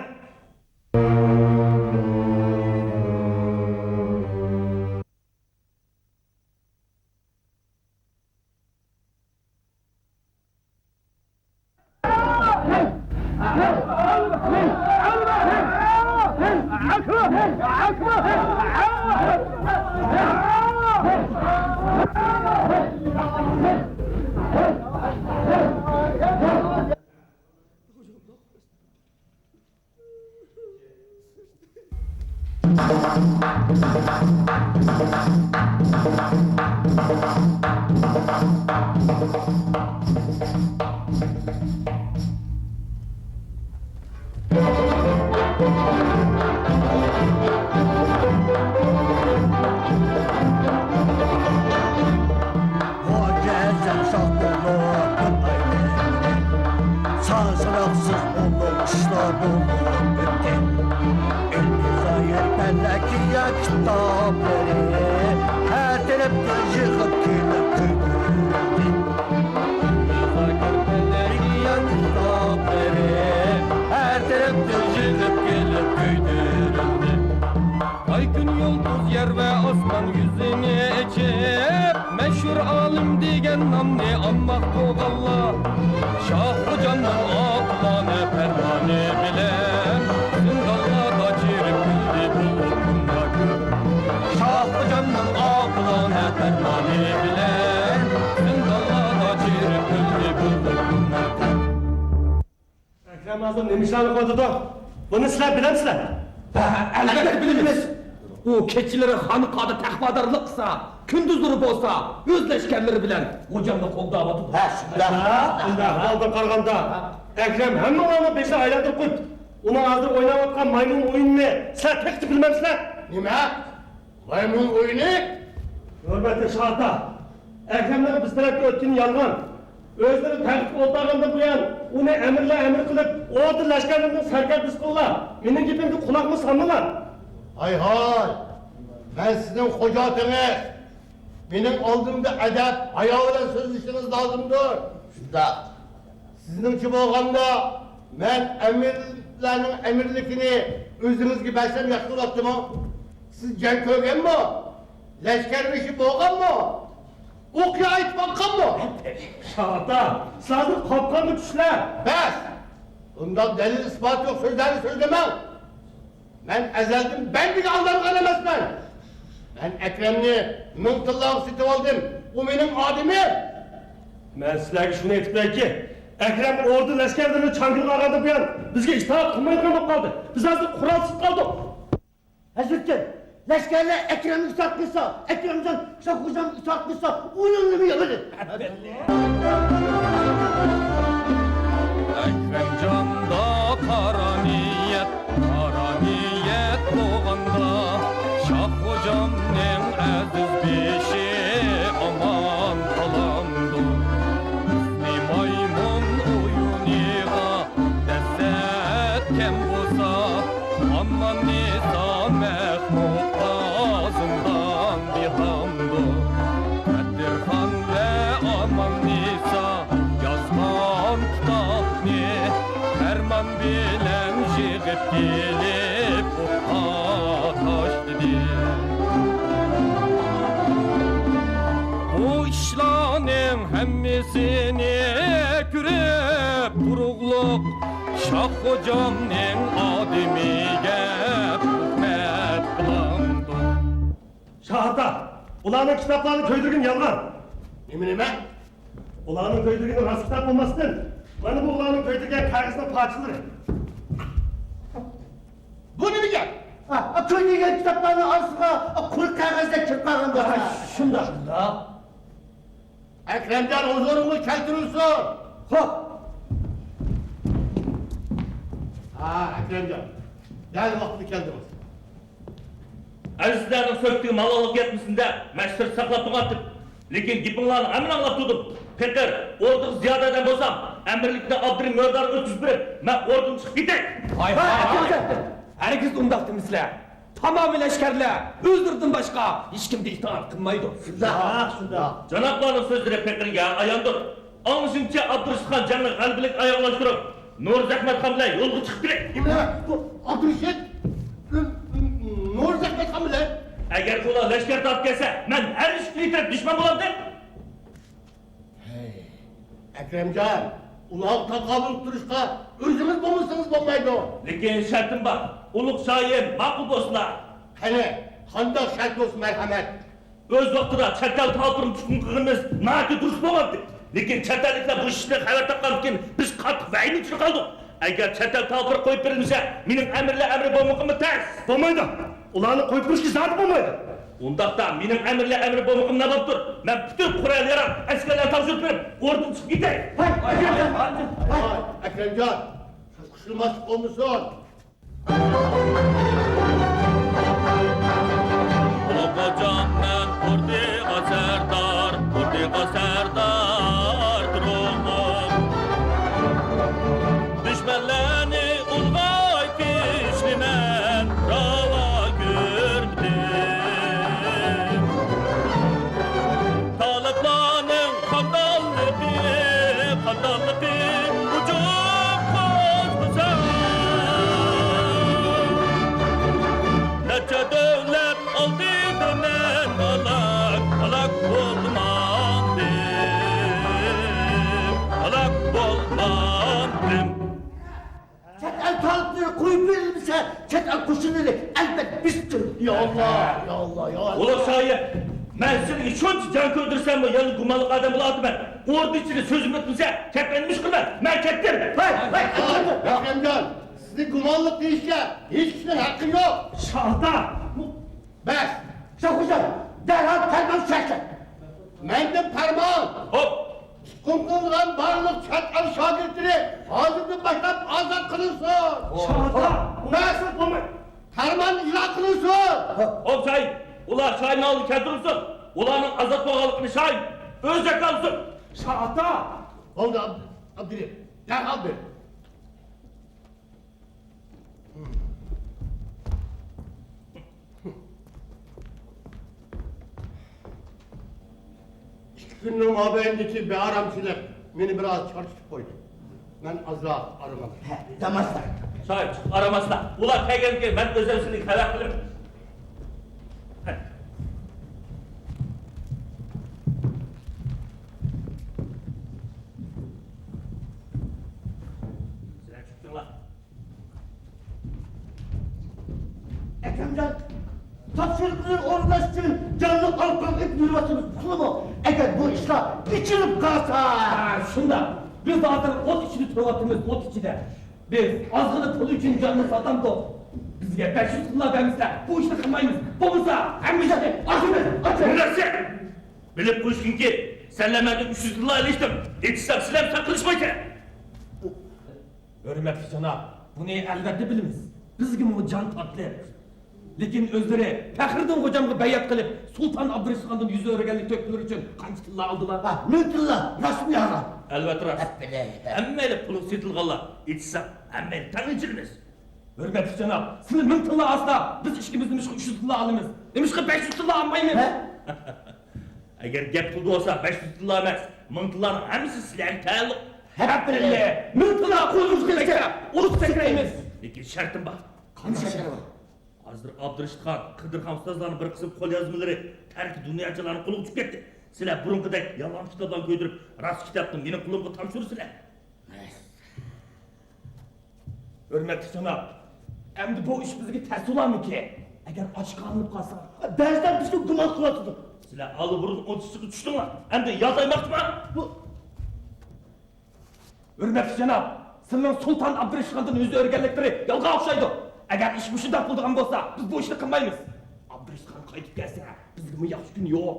مۇئەججەل شاھ بولۇپ بىر ئايلىنىپ، سان-ساناقسىز ئۇلۇغ ئىشلار بولۇپ ئۆتتى. ئىلمىي زاھىر پەلەكىيە كىتابلىرى ھەر تەرەپكە يىغىپ كېلىپ كۆيدۈرۈلدى. ئىلمىي زاھىر پەلەكىيە كىتابلىرى ھەر تەرەپكە يىغىپ كېلىپ كۆيدۈرۈلدى. ئاي، كۈن، يۇلتۇز، يەر ۋە ئاسمان يۈزىنى ئېچىپ، مەشھۇر ئالىم دېگەن نامنى ئالماق بولغانلار، شاھ خوجامنىڭ ئاقىلانە پەرمانى بىلەن زىندانلاردا چىرىپ كۈلدى بۇ ئوتتۇرا كۆپ. شاھ خوجامنىڭ ئاقىلانە پەرمانى بىلەن زىندانلاردا چىرىپ كۈلدى بۇ ئوتتۇرا كۆپ. ئەكرەم ھازىر نېمە ئىشلارنى قىلىۋاتىدۇ؟ بۇنى سىلەر بىلەمسىلەر؟ ھە، ئەلۋەتتە بىلىمىز. ئۇ كېچىلىرى خانقادا تەقۋادارلىق قىلسا، كۈندۈزلىرى بولسا ئۆز لەشكەرلىرى بىلەن خوجامنى قوغداۋاتىدۇ. ھە، شۇنداق. بۇنداق ئەھۋالدىن قارىغاندا، ئەكرەم ھەممىڭلارنىڭ بېشىنى ئايلاندۇرۇپ قويۇپتۇ. ئۇنىڭ ھازىر ئويناۋاتقان مايمۇن ئويۇنىنى سىلەر تېخىچە بىلمەمسىلەر؟ نېمە؟ مايمۇن ئويۇنى؟ ھۆرمەتلىك شاھ ئاتا، ئەكرەمنىڭ بىز تەرەپكە ئۆتكىنى يالغان. ئۆزلىرى تەختكە ئولتۇرغاندىن بۇيان، ئۇنى ئەمىرلەر ئەمىر قىلىپ، ئوردا لەشكەرلىرىنىڭ سەركەردىسى قىلغان. مېنىڭ گېپىمگە قۇلاقمۇ سالمىلا. ھاي، ھاي! مەن سىزنىڭ خوجا ئاتىڭىز. مېنىڭ ئالدىمدا ئەدەپ، ھايا بىلەن سۆزلىشىڭىز لازىمدۇر. شۇنداق. سىزنىڭچە بولغاندا، مەن ئەمىرلەرنىڭ ئەمىرلىكىنى ئۆزىڭىزگە بەرسەم ياخشى بولاتتىمۇ؟ سىز جەڭ كۆرگەنمۇ؟ لەشكەر بېشى بولغانمۇ؟ ئوقيا ئېتىپ باققانمۇ؟ شاھ ئاتا، سىز ھازىر قاپقانغا چۈشلەر. بەس! بۇنداق دەلىل-ئىسپاتى يوق سۆزلەرنى سۆزلىمەڭ. مەن ئەزەلدىن بەندىگە ئالدانغان ئەمەسمەن. مەن ئەكرەمنى مىڭ تىللاغا سېتىۋالدىم. ئۇ مېنىڭ ئادىمىم. مەن سىلەرگە شۇنى ئېيتىپ بېرەيكى، ئەكرەم ئوردا لەشكەرلىرىنى چاڭگىلىغا ئالغاندىن بۇيان، بىزگە ئىتائەت قىلمايدىغان بولۇپ قالدى. بىز ھازىر قورالسىز قالدۇق. ھەزرىتىم، لەشكەرلەر ئەكرەمگە ئىتائەت قىلسا، ئەكرەمجان شاھ خوجامغا ئىتائەت قىلسا، ئۇنىڭ نېمە يامىنى؟ ئەكرەمجاندا قارا نىيەت، قارا نىيەت بولغاندا، شاھ خوجامنىڭ ئەزىز بېشى ئامان قالامدۇ؟ بىزنى مايمۇن ئويۇنىغا دەسسەت كەم بولسا، ئاماننىسا مەھمۇد قازىنغان دېھاندۇر. قەدىرخان ۋە ئاماننىسا يازغان كىتابنى پەرمان بىلەن يىغىپ كېلىپ ئوتقا تاشلىدى. بۇ ئىشلارنىڭ ھەممىسىنى كۆرۈپ تۇرۇقلۇق شاھ خوجامنىڭ ئادىمىگە تۆھمەت قىلامدۇ؟ شاھ ئاتا، ئۇلارنىڭ كىتابلارنى كۆيدۈرگىنى يالغان. نېمە، نېمە؟ ئۇلارنىڭ كۆيدۈرگىنى راست كىتاب بولماستىن، مانا بۇ ئۇلارنىڭ كۆيدۈرگەن كاغىزنىڭ پارچىلىرى. بۇ نېمە گەپ؟ ھە، كۆيدۈرگەن كىتابلارنىڭ ئارىسىغا قۇرۇق كاغىزدەك كىرىپ قالغان بولسا. ھە، شۇنداق. شۇنداق. ئەكرەمجان ھۇزۇرۇڭغا كەلتۈرۈلسۇن. خوپ. ھا، ئەكرەمجان، دەل ۋاقتىدا كەلدىڭىز. ئەزىزلەرنىڭ سۆھبىتىگە مالاللىق يەتمىسۇن دەپ، مەن سىرتتا ساقلاپ تۇرغانتىم. لېكىن گېپىڭلارنىڭ ھەممىنى ئاڭلاپ تۇردۇم. پېقىر، ئوردىغا زىيادە ئادەم بولسام، ئەمىرلىكنى ئابدۇرېھىم مۆرىدارغا ئۆتكۈزۈپ بېرىپ، مەن ئوردىدىن چىقىپ كېتەي. ھاي، ھاي، ھاي، ھاي. ھەرگىز ئۇنداق دېمىسىلە. تامامى لەشكەرلەر ئۆزلىرىدىن باشقا ھېچكىمگە ئىتائەت قىلمايدۇ. شۇنداق، شۇنداق. جانابلارنىڭ سۆزلىرى پېقىرگە ئاياندۇر. ئاڭلىشىمچە، ئابدۇرېشىت خان جەڭنى غەلىبىلىك ئاياغلاشتۇرۇپ، نۇرزەھمەت خان بىلەن يولغا چىقىپ كېتەي. نېمە؟ بۇ ئابدۇرېشىت؟ نۇرزەھمەت خان بىلەن؟ ئەگەر ئۇلار لەشكەر تارتىپ كەلسە، مەن ھەر ئىككىلى تەرەپ دۈشمەن بولامدىم. ھەي، ئەكرەمجان، ئۇلارغا تاقابىل تۇرۇشقا ئۆزىڭىز بولمىسىڭىز بولمايدۇ. لېكىن شەرتىم بار، ئۇلۇغ شاھىم ماقۇل بولسىلا. قېنى، قانداق شەرت بولسا مەرھەمەت؟ ئۆز ۋاقتىدا چەت ئەل تاپىرىنى تۇتقۇن قىلغىنىمىز ناھايىتى دۇرۇس بولغانتى. لېكىن چەت ئەللىكلەر بۇ ئىشتىن خەۋەر تاپقاندىكىن بىز قاتتىق ۋەھىمە ئىچىدە قالدۇق. ئەگەر چەت ئەل تاپىرى قويۇپ بېرىلمىسە، مېنىڭ ئەمىرلەر ئەمرى بولمىقىممۇ تەس. بولمايدۇ. ئۇلارنى قويۇپ بېرىشكە زادى بولمايدۇ. ئۇنداقتا مېنىڭ ئەمىرلەر ئەمرى بولمىقىم نە بولۇپتۇ؟ مەن پۈتۈن قورال-ياراغ، ئەسكەرلەرنى تاپشۇرۇپ بېرىپ، ئوردىدىن چىقىپ كېتەي. ۋاي، ئەكرەمجان! ۋاي، ئەكرەمجان! قۇشلىماسلىق بولمىسۇن! ئۇلۇغ خوجام مەن ئوردىغا سەردار، ئوردىغا سەردار تۇرۇڭلار. دۈشمەنلەرنى ئۇلغايتىشنى مەن راۋا كۆرمىدىم. تالىپلارنىڭ قانداللىقى، قانداللىقى ھۇجۇم قوزغىسا، نەچچە دۆلەت ئالدىدا مەن ھالاك، ھالاك بولمامدىم، ھالاك بولمامدىم. چەت ئەل تالىپلىرى قويۇپ بېرىلمىسە، چەت ئەل قوشۇنلىرى ئەلۋەتتە بېسىپ تۇرىدۇ. يا ئاللا، يا ئاللا، يا ئاللا. ئۇلۇغ شاھىم، مەن سېنىڭگە شۇنچە جان كۆيدۈرسەممۇ، يەنە گۇمانلىق ئادەم بولۇۋاتىمەن. ئوردا ئىچىدە سۆزۈم ئۆتمىسە، كەتمەيدىمىش قىلىمەن. مەن كەتتىم. ھەي، ھەي، ھەي، ئەكرەمجان، سىزنى گۇمانلىق دېيىشكە ھېچ كىشىنىڭ ھەققى يوق. شاھ ئاتا، بۇ بەس! شاھ خوجام، دەرھال پەرمان شەرتلەر. مەندىن پەرمان! خوپ! تۇتقۇن قىلىنغان بارلىق چەت ئەل شاگىرتلىرى ھازىردىن باشلاپ ئازاد قىلىنسۇن! شاھ ئاتا، بەس! پەرمان ئېلان قىلىنسۇن! خوپ، شاھىم! ئۇلار شاھىمنىڭ ئالدىغا كەلتۈرۈلسۇن! ئۇلارنىڭ ئازاد بولغانلىقىنى شاھىم ئۆزى جاكارلىسۇن! شاھ ئاتا! بولدى، ئابدۇ-، ئابدۇرېھىم، دەرھال بېرىڭ! ئىككى كۈننىڭ مابەينىدىكى بىئارامچىلىق مېنى بىر ئاز چارچىتىپ قويدى. مەن ئازراق ئارام ئالاي. ھە، دام ئالسا. شاھىم، ئارام ئالسا. ئۇلار كەلگەندىن كېيىن مەن ئۆزۈم سېنى خەۋەر قىلىمەن. سىلەر چىقىڭلار. ئەكرەمجان، تاپشۇرۇقلىرىنى ئورۇنلاش ئۈچۈن جانلىق ئالقان ئېتىپ يۈرۈۋاتىمىز، ئۇقتۇڭلارمۇ؟ ئەگەر بۇ ئىشلار ئېچىلىپ قالسا. ھە، شۇنداق. بىز ھازىر ئوت ئىچىدە تۇرۇۋاتىمىز، ئوت ئىچىدە. بىز ئازغىنە پۇل ئۈچۈن جاننى ساتامدۇق. بىزگە بەش يۈز تىللا بەرمىسىلەر، بۇ ئىشنى قىلمايمىز. بولمىسا، ھەممە ئىشنى ئاچىمىز، ئاچىمىز. مىللەتچى! بىلىپ قويۇشكىنكى، سەن مەندىن ئۈچ يۈز تىللا ئېلىشتىم. ئېيتسام، سىلەر ساقلىشمايسەن. ھۆرمەتلىك جاناب، بۇنى ئەلۋەتتە بىلىمىز. بىزگىمۇ جان تاتلىق. لېكىن ئۆزلىرى پەخرىدىن غوجامغا بەيئەت قىلىپ، سۇلتان ئابدۇرېشىت خاندىن يۈز ئۆرۈگەنلىك تۆھپىلىرى ئۈچۈن قانچە تىللا ئالدىلار؟ ھە، مىڭ تىللا، راستمۇ يالغان؟ ئەلۋەتتە راست. ھەپپىلەي. ھەممەيلەن پۇلىغا سېتىلغانلار، ئېيتسام. ھەممەيلى تەڭ ئېچىلىمىز. ھۆرمەتلىك جاناب، سىلى مىڭ تىللا ئالسا، بىز ئىككىمىز نېمىشقا ئۈچ يۈز تىللا ئالىمىز؟ نېمىشقا بەش يۈز تىللا ئالمايمىز؟ ھە؟ ئەگەر گەپ پۇلدا بولسا، بەش يۈز تىللا ئەمەس، مىڭ تىللانىڭ ھەممىسى سىلەرگە تەئەللۇق. ھەپپىلى! مىڭ تىللا قولىمىزغا كەلسە، ئۇرۇپ سەكرەيمىز. لېكىن شەرتىم بار. قانداق شەرتى بار؟ ھازىر ئابدۇرېشىت خان، قىدىر خان ئۇستازلارنىڭ بىر قىسىم قوليازمىلىرى تەركى دۇنياچىلارنىڭ قولىغا چۈشۈپ كەتتى. سىلەر بۇرۇنقىدەك يالغان كىتابلارنى كۆيدۈرۈپ، راست كىتابنى مېنىڭ قولۇمغا تاپشۇرىسىلەر. ھۆرمەتلىك جاناب، ئەمدى بۇ ئىش بىزگە تەس بولارمىكىن؟ ئەگەر ئاشكارىلىنىپ قالسا، بەزىلەر بىزگە گۇمان قىلىۋاتىدۇ. سىلەر ئاللىبۇرۇن ئوتتۇزىغا چۈشتۈڭلار، ئەمدى يالتايماقچىما؟ بۇ ھۆرمەتلىك جاناب، سىلىنىڭ سۇلتان ئابدۇرېشىت خاندىن يۈز ئۆرۈگەنلىكلىرى يالغان ئوخشايدۇ. ئەگەر ئىش مۇشۇنداق بولىدىغان بولسا، بىز بۇ ئىشنى قىلمايمىز. ئابدۇرېشىت خان قايتىپ كەلسە، بىزگىمۇ ياخشى كۈن يوق.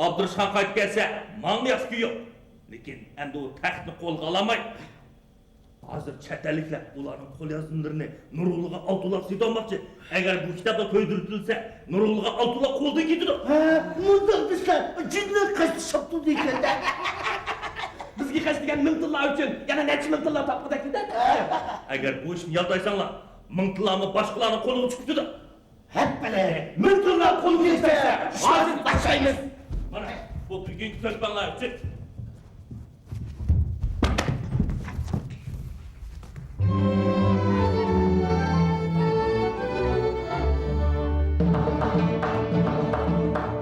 ئابدۇرېشىت خان قايتىپ كەلسە، ماڭىمۇ ياخشى كۈن يوق. لېكىن ئەمدى ئۇ تەختنى قولغا ئالالماي، ھازىر چەت ئەللىكلەر ئۇلارنىڭ قوليازمىلىرىنى نۇرغۇنلىغان ئالتۇنلاپ سېتىۋالماقچى. ئەگەر بۇ كىتابلار كۆيدۈرۈۋېتىلسە، نۇرغۇنلىغان ئالتۇنلار قولدىن كېتىدۇ. ھە، مۇنداق دېسە، جىننى قايسى شاپتۇردى ئىكەن-دە؟ بىزگە خەجلىگەن مىڭ تىللا ئۈچۈن يەنە نەچچە مىڭ تىللا تاپقۇدەك-دە. ئەگەر بۇ ئىشنى يالتايساڭلار، مىڭ تىللامۇ باشقىلارنىڭ قولىغا چۈشۈپ كېتىدۇ. ھەپپىلى! مىڭ تىللا قولغا كەلسە، ھازىر تاشلايمىز. مانا، بۇ بۈگۈنكى تۆھپەڭلار ئۈچۈن.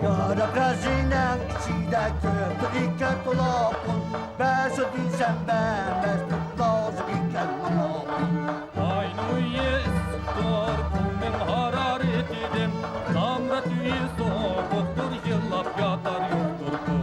ياراپ رەزىنەڭ ئىچىدە كۆپتۇر ئىكەن تولا پۇل. بەرسە دېسەم بەرمەس، لازىم ئىكەن ماڭا پۇل. ئاينىڭ ئۆيى ئىسسىقتۇر، پۇلنىڭ ھارارىتىدىن. زامرات ئۆيى سوغۇقتۇر، يىغلاپ ياتار يوقتۇر پۇل.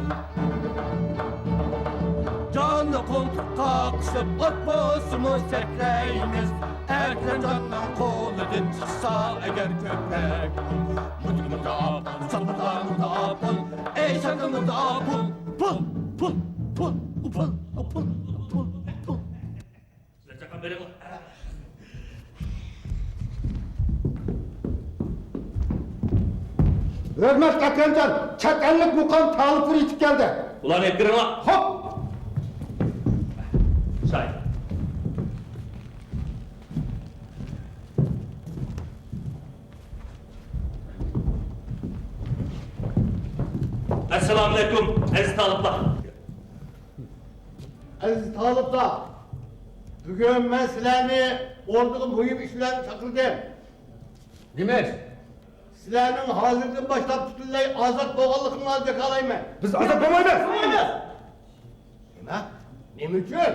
جاننى قولتۇققا قىسىپ، ئات بولسىمۇ سەكرەيمىز. ئەكرەمجاننىڭ قولىدىن چىقسا ئەگەر كۆپرەك پۇل. مۇدىر مۇداپۇل، ساپىدا مۇداپۇل، ئەي ساقا مۇداپۇل. پۇل، پۇل، پۇل، پۇل، پۇل، پۇل، پۇل. سىلەر چاققان بېرىڭلار. ھۆرمەتلىك ئەكرەمجان، چەت ئەللىك مۇقام تالىپلىرى يېتىپ كەلدى. ئۇلارنى ئېلىپ كىرىڭلار. خوپ. شاھىت. ئەسسالامۇئەلەيكۇم، ئەزىز تالىپلار. ئەزىز تالىپلار، بۈگۈن مەن سىلەرنى ئوردىغا مۇھىم ئىش بىلەن چاقىردىم. نېمە ئىش؟ سىلەرنىڭ ھازىردىن باشلاپ پۈتۈنلەي ئازاد بولغانلىقىڭلارنى جاكارلايمەن. بىز ئازاد بولمايمىز! نېمە؟ نېمە ئۈچۈن؟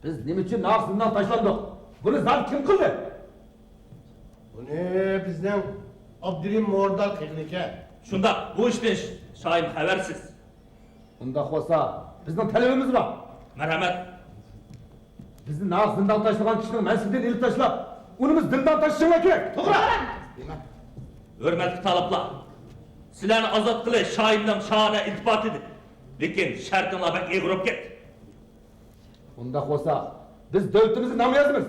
بىز نېمە ئۈچۈن ناھەق زىندانغا تاشلاندۇق؟ بۇنى زادى كىم قىلدى؟ بۇنى بىزنىڭ ئابدۇرېھىم مورىدار قىلغىنىكەن. شۇنداق، بۇ ئىشتىن شاھىم خەۋەرسىز. ئۇنداق بولسا، بىزنىڭ تەلىپىمىز بار. مەرھەمەت. بىزنى ناھەق زىندانغا تاشلىغان كىشىنىڭ مەنسىپىدىن ئېلىپ تاشلاپ، ئۇنى بىز زىندانغا تاشلىشىڭلار كېرەك. توغرا! ھۆرمەتلىك تالىپلار، سىلەرنى ئازاد قىلىش شاھىمنىڭ شاھانە ئىلتىپاتىدى. لېكىن شەرتىڭلار بەك ئېغىر بولۇپ كەتتى. ئۇنداق بولسا، بىز دۆلىتىمىزگە نامە يازىمىز.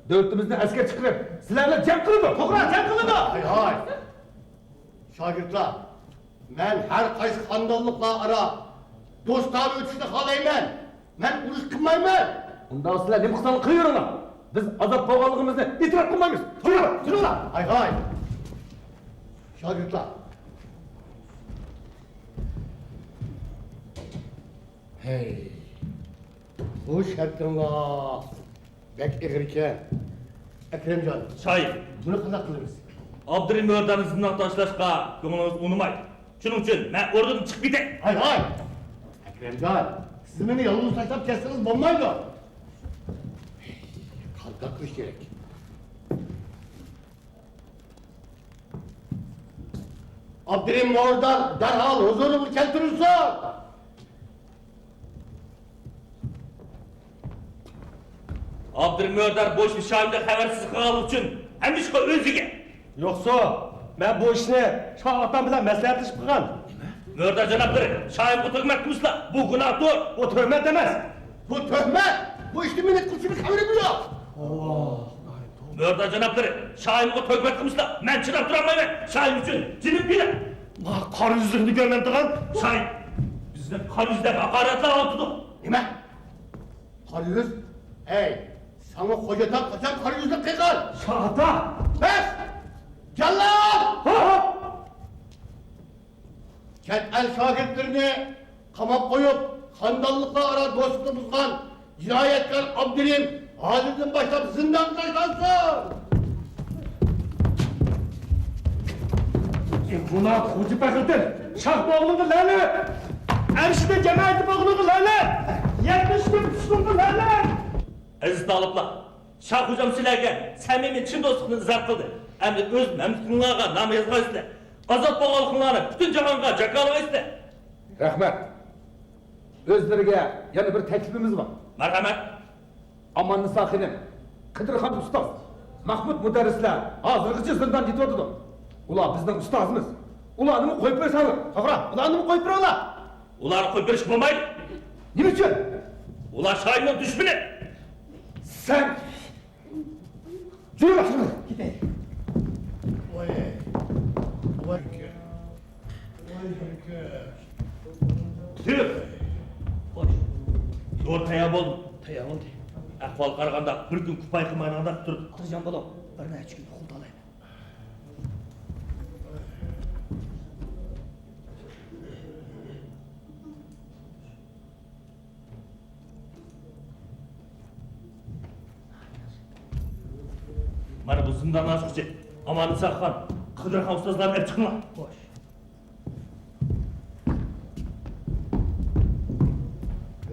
دۆلىتىمىزدىن ئەسكەر چىقىرىپ، سىلەر بىلەن جەڭ قىلىدۇ. توغرا، جەڭ قىلىدۇ. ھاي، ھاي. شاگىرتلار، مەن ھەر قايسى خانىدانلىقلار ئارا دوستانە ئۆتۈشنى خالايمەن. مەن ئۇرۇش قىلمايمەن. ئۇنداق سىلەر نېمە قىلساڭلار قىلىۋېرىڭلار. بىز ئازاد بولغانلىقىمىزنى ئېتىراپ قىلمايمىز. تۇرۇڭلار، تۇرۇڭلار. ھاي، ھاي. شاگىرتلار. ھەي. بۇ شەرتىڭلار بەك ئېغىر ئىكەن. ئەكرەمجان. شاھىم. بۇنى قانداق قىلىمىز؟ ئابدۇرېھىم مۆردارنى زىندانغا تاشلاشقا كۆڭلىڭىز ئۇنىمايدۇ. شۇنىڭ ئۈچۈن مەن ئوردىدىن چىقىپ كېتەي. ھاي، ھاي! ئەكرەمجان، سىز مېنى يالغۇز تاشلاپ كەتسىڭىز بولمايدۇ. قانداق قىلىش كېرەك؟ ئابدۇرېھىم مورىدار دەرھال ھۇزۇرۇمغا كەلتۈرۈلسۇن! ئابدۇرېھىم مۆردار بۇ ئىشنى شاھىمدىن خەۋەرسىز قىلغانلىقى ئۈچۈن ھەممە ئىشقا ئۆزى ئىگە. يوقسۇ، مەن بۇ ئىشنى شاھ ئاتام بىلەن مەسلىھەتلىشىپ قىلغان. مۆردار جانابلىرى، شاھىمغا تۆھمەت قىلمىسىلا، بۇ گۇناھتۇر. بۇ تۆھمەت ئەمەس. بۇ تۆھمەت! بۇ ئىشنى مېنىڭ قىلىشىمنىڭ خەۋىرىم يوق. ئاللا. مۆردار جانابلىرى، شاھىمغا تۆھمەت قىلمىسىلا، مەن چىداپ تۇرالمايمەن. شاھىم ئۈچۈن جېنىمنى بېرەي. ماڭا قارا يۈزلۈكنى كۆرمەمدىغان. شاھىم، بىزنى قارا يۈز دەپ ھاقارەتلەپ ئاتىدۇ. نېمە؟ قارا يۈز؟ ھەي، ئەمما خوجا ئاتا قاچان قارا يۈزلۈك قىلغان؟ شاھ ئاتا! بەس! جاللات! ھوپ! چەت ئەل شاگىرتلىرىنى قاماپ قويۇپ، خانىدانلىقلار ئارا دوستلۇقنى بۇزغان جىنايەتكار ئابدۇرېھىم ھازىردىن باشلاپ زىندانغا تاشلانسۇن! ئى، بۇلار خوجا پەخرىدىن، شاھ بوغلىغا لەنەت! ئەرشىدە جامائەت بوغلىغا لەنەت! يەتمىش كۈن تۇتۇشقا لەنەت! ئەزىز تالىپلار، شاھ خوجام سىلەرگە سەمىمىي چىن دوستلۇقىنى ئىزھار قىلدى. ئەمدى ئۆز مەملىكىتىڭلارغا نامە يازغايسىلەر. ئازاد بولغانلىقىڭلارنى پۈتۈن جاھانغا جاكارلىغايسىلەر. رەھمەت. ئۆزلىرىگە يەنە بىر تەكلىپىمىز بار. مەرھەمەت. ئاماننىسا خېنىم، قىدىرخان ئۇستاز، مەھمۇد مۇدەررىسلەر ھازىرغىچە زىنداندا يېتىۋاتىدۇ. ئۇلار بىزنىڭ ئۇستازىمىز. ئۇلارنىمۇ قويۇپ بەرسەڭلار. توغرا، ئۇلارنىمۇ قويۇپ بېرىڭلار. ئۇلارنى قويۇپ بېرىشكە بولمايدۇ. نېمە ئۈچۈن؟ ئۇلار شاھىمنىڭ دۈشمىنى. سەن جۈرۈڭ! كېتەي. ۋاي، ۋاي، ۋاي، تۈف! خوش. زور تەييار بولدۇم. تەييار بولدى. ئەھۋال قارىغاندا، بىر كۈن كۇپايە قىلمايدىغاندەك تۇرىدۇ. خاتىرجەم بولۇڭ، بىر نەچچە كۈن ئۇخلىتالايمەن. مانا بۇ زىندان ئاچقۇچى. ئاماننىسا خان، قىدىرخان ئۇستازلارنى ئەپ چىقىڭلار. خوش.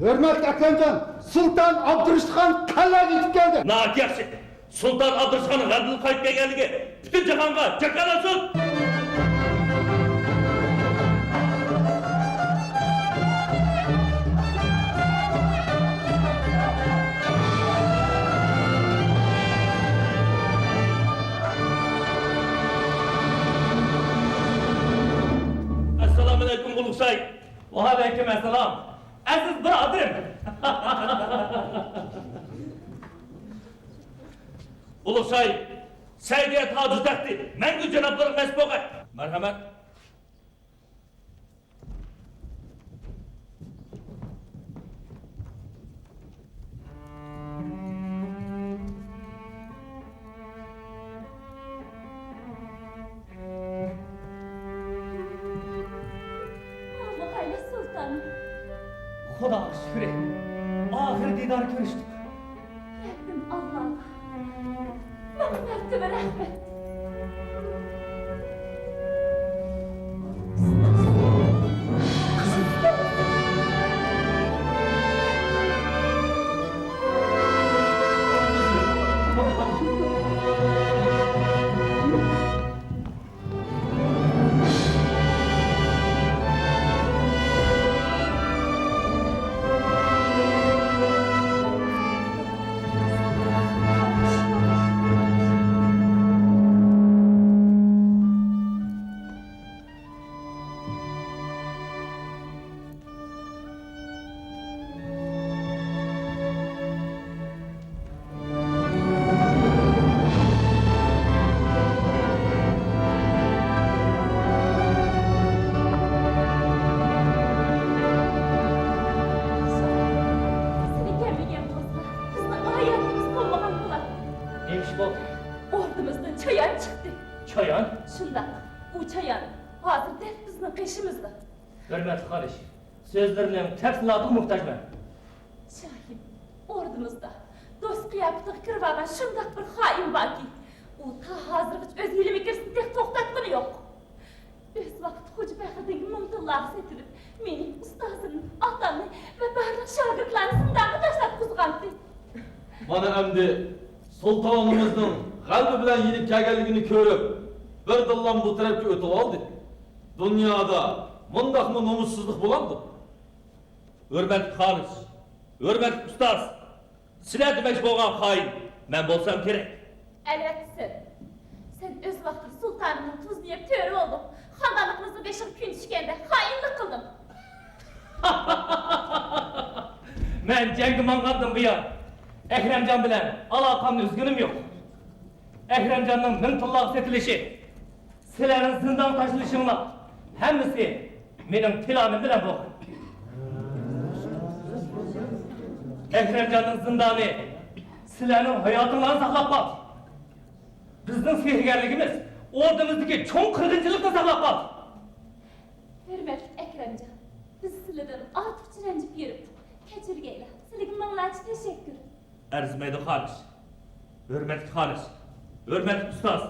ھۆرمەتلىك ئەكرەمجان، سۇلتان ئابدۇرۇشىدخان قەلئەگە يېتىپ كەلدى. ناھايىتى ياخشى. سۇلتان ئابدۇرۇشىدخان غەلىبىلىك قايتىپ كەلگەنلىكى پۈتۈن جاھانغا جاكارلانسۇن! ئەسسالامۇئەلەيكۇم، ئۇلۇغ شاھى! ۋەئەلەيكۇم ئەسسالام، ئەزىز بۇرادىرىم! ئۇلۇغ شاھى، سەئىدىيە تاجۇ تەختى مەڭگۈ جانابلىرىغا نېسىپ بولغاي. مەرھەمەت. ماڭغايلا سۇلتان. خۇداغا شۈكرى، ئاخىرى دىدار كۆرۈشتۇق. رەببىم ئاللاغا مىڭ مەرتىبە رەھمەت. سېنى كەلمىگەن بولسا، بىزنىڭ ھاياتىمىز بولمىغان بولاتتى. نېمە ئىش بولدى؟ ئوردىمىزدىن چايان چىقتى. چايان؟ شۇنداق. ئۇ چايان ھازىر دەل بىزنىڭ قېشىمىزدا. ھۆرمەتلىك خانىش، سۆزلىرىنىڭ تەپسىلاتىغا موھتاجمەن. شاھىم، ئوردىمىزدا دوست قىياپىتىگە كىرىۋالغان شۇنداق بىر خائىن باركى، ئۇ تا ھازىرغىچە ئۆز ھىيلە-مىكرىسىنى تېخى توختاتقىنى يوق. ئۆز ۋاقتىدا خوجا پەخرىدىنگە مىڭ تىللاغا سېتىلىپ، مېنى، ئۇستازىمنى، ئاتامنى ۋە بارلىق شاگىرتلارنى زىندانغا تاشلاتقۇزغانتى. مانا ئەمدى سۇلتانىمىزنىڭ غەلىبە بىلەن يېنىپ كەلگەنلىكىنى كۆرۈپ، بىردىنلا بۇ تەرەپكە ئۆتۈۋالدى. دۇنيادا مۇنداقمۇ نومۇسسىزلىق بولامدۇ؟ ھۆرمەتلىك خانىش، ھۆرمەتلىك ئۇستاز، سىلەر دېمەكچى بولغان خائىن مەن بولسام كېرەك. ئەلۋەتتە سەن. سەن ئۆز ۋاقتىدا سۇلتانىمنىڭ تۇزىنى يەپ تۆرە بولدۇڭ. خانىدانلىقىمىزنىڭ بېشىغا كۈن چۈشكەندە خائىنلىق قىلدىڭ. مەن جەڭگە ماڭغاندىن بۇيان، ئەكرەمجان بىلەن ئالاقەمنى ئۈزگىنىم يوق. ئەكرەمجاننىڭ مىڭ تىللاغا سېتىلىشى، سىلەرنىڭ زىندانغا تاشلىنىشىڭلار ھەممىسى مېنىڭ پىلانىم بىلەن بولغان. ئەكرەمجاننىڭ زىندانى سىلەرنىڭ ھاياتىڭلارنى ساقلاپ قالدى. بىزنىڭ سېھىرگەرلىكىمىز ئوردىمىزدىكى چوڭ قىرغىنچىلىقنى ساقلاپ قالدى. ھۆرمەتلىك ئەكرەمجان، بىز سىلىدىن ئارتۇقچە رەنجىپ يۈرۈپتۇق. كەچۈرگەيلا، سىلىگە مىڭلارچە تەشەككۈر. ئەرزىمەيدۇ خانىش. ھۆرمەتلىك خانىش، ھۆرمەتلىك ئۇستاز،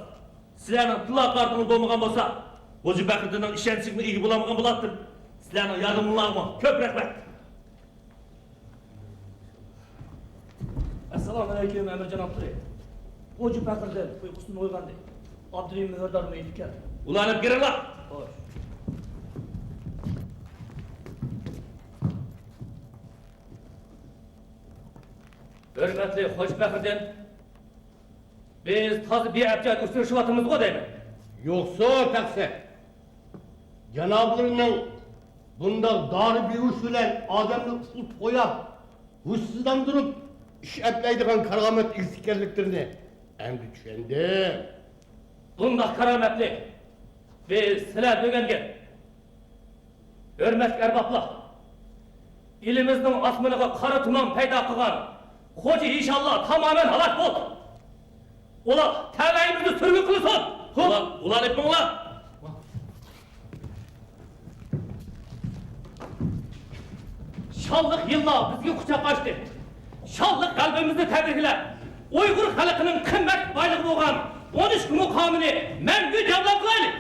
سىلەرنىڭ تىللا قارىتىڭىز بولمىغان بولسا، غوجا پەخرىدىننىڭ ئىشەنچىگىمۇ ئىگە بولالمىغان بولاتتىم. سىلەرنىڭ ياردىمىڭلارغىمۇ كۆپ رەھمەت. ئەسسالامۇئەلەيكۇم، ئەمىرجان ئابدۇرېھىم. غوجا پەخرىدىن ئۇيقۇسىدىن ئويغاندى. ئابدۇرېھىم مۆھۈردارمۇ يېتىپ كەلدى. ئۇلارنى ئېلىپ كىرىڭلار. خوش. ھۆرمەتلىك غوجا پەخرىدىن، بىز تازا بىئەپ جايدا ئۇچرىشىۋاتىمىزغۇ دەيمەن. يوقسۇ تەقسىر. جانابلىرىنىڭ بۇنداق دارى بىھۇش بىلەن ئادەمنى ئۇخلىتىپ قويۇپ، ھوشسىزلاندۇرۇپ ئىش ئەپلەيدىغان كارامەت ئىگىسى ئىكەنلىكلىرىنى ئەمدى چۈشەندىم. بۇنداق كارامەتنى بىز سىلەردىن ئۆگەنگەن. ھۆرمەتلىك ئەربابلار، ئېلىمىزنىڭ ئاسمىنىغا قارا تۇمان پەيدا قىلغان خوجا ئىشانلار تامامەن ھالاك بولدى. ئۇلار تەلەيىمىزنى سۈرگۈن قىلسۇن! ئۇلار، ئۇلارنى ئېپىڭلار! شانلىق يىللار بىزگە قۇچاق ئاچتى. شانلىق غەلىبىمىزنى تەبرىكلەپ، ئۇيغۇر خەلقىنىڭ قىممەت بايلىقى بولغان ئون ئۈچ مۇقامىنى مەڭگۈ جاۋلان قىلايلى!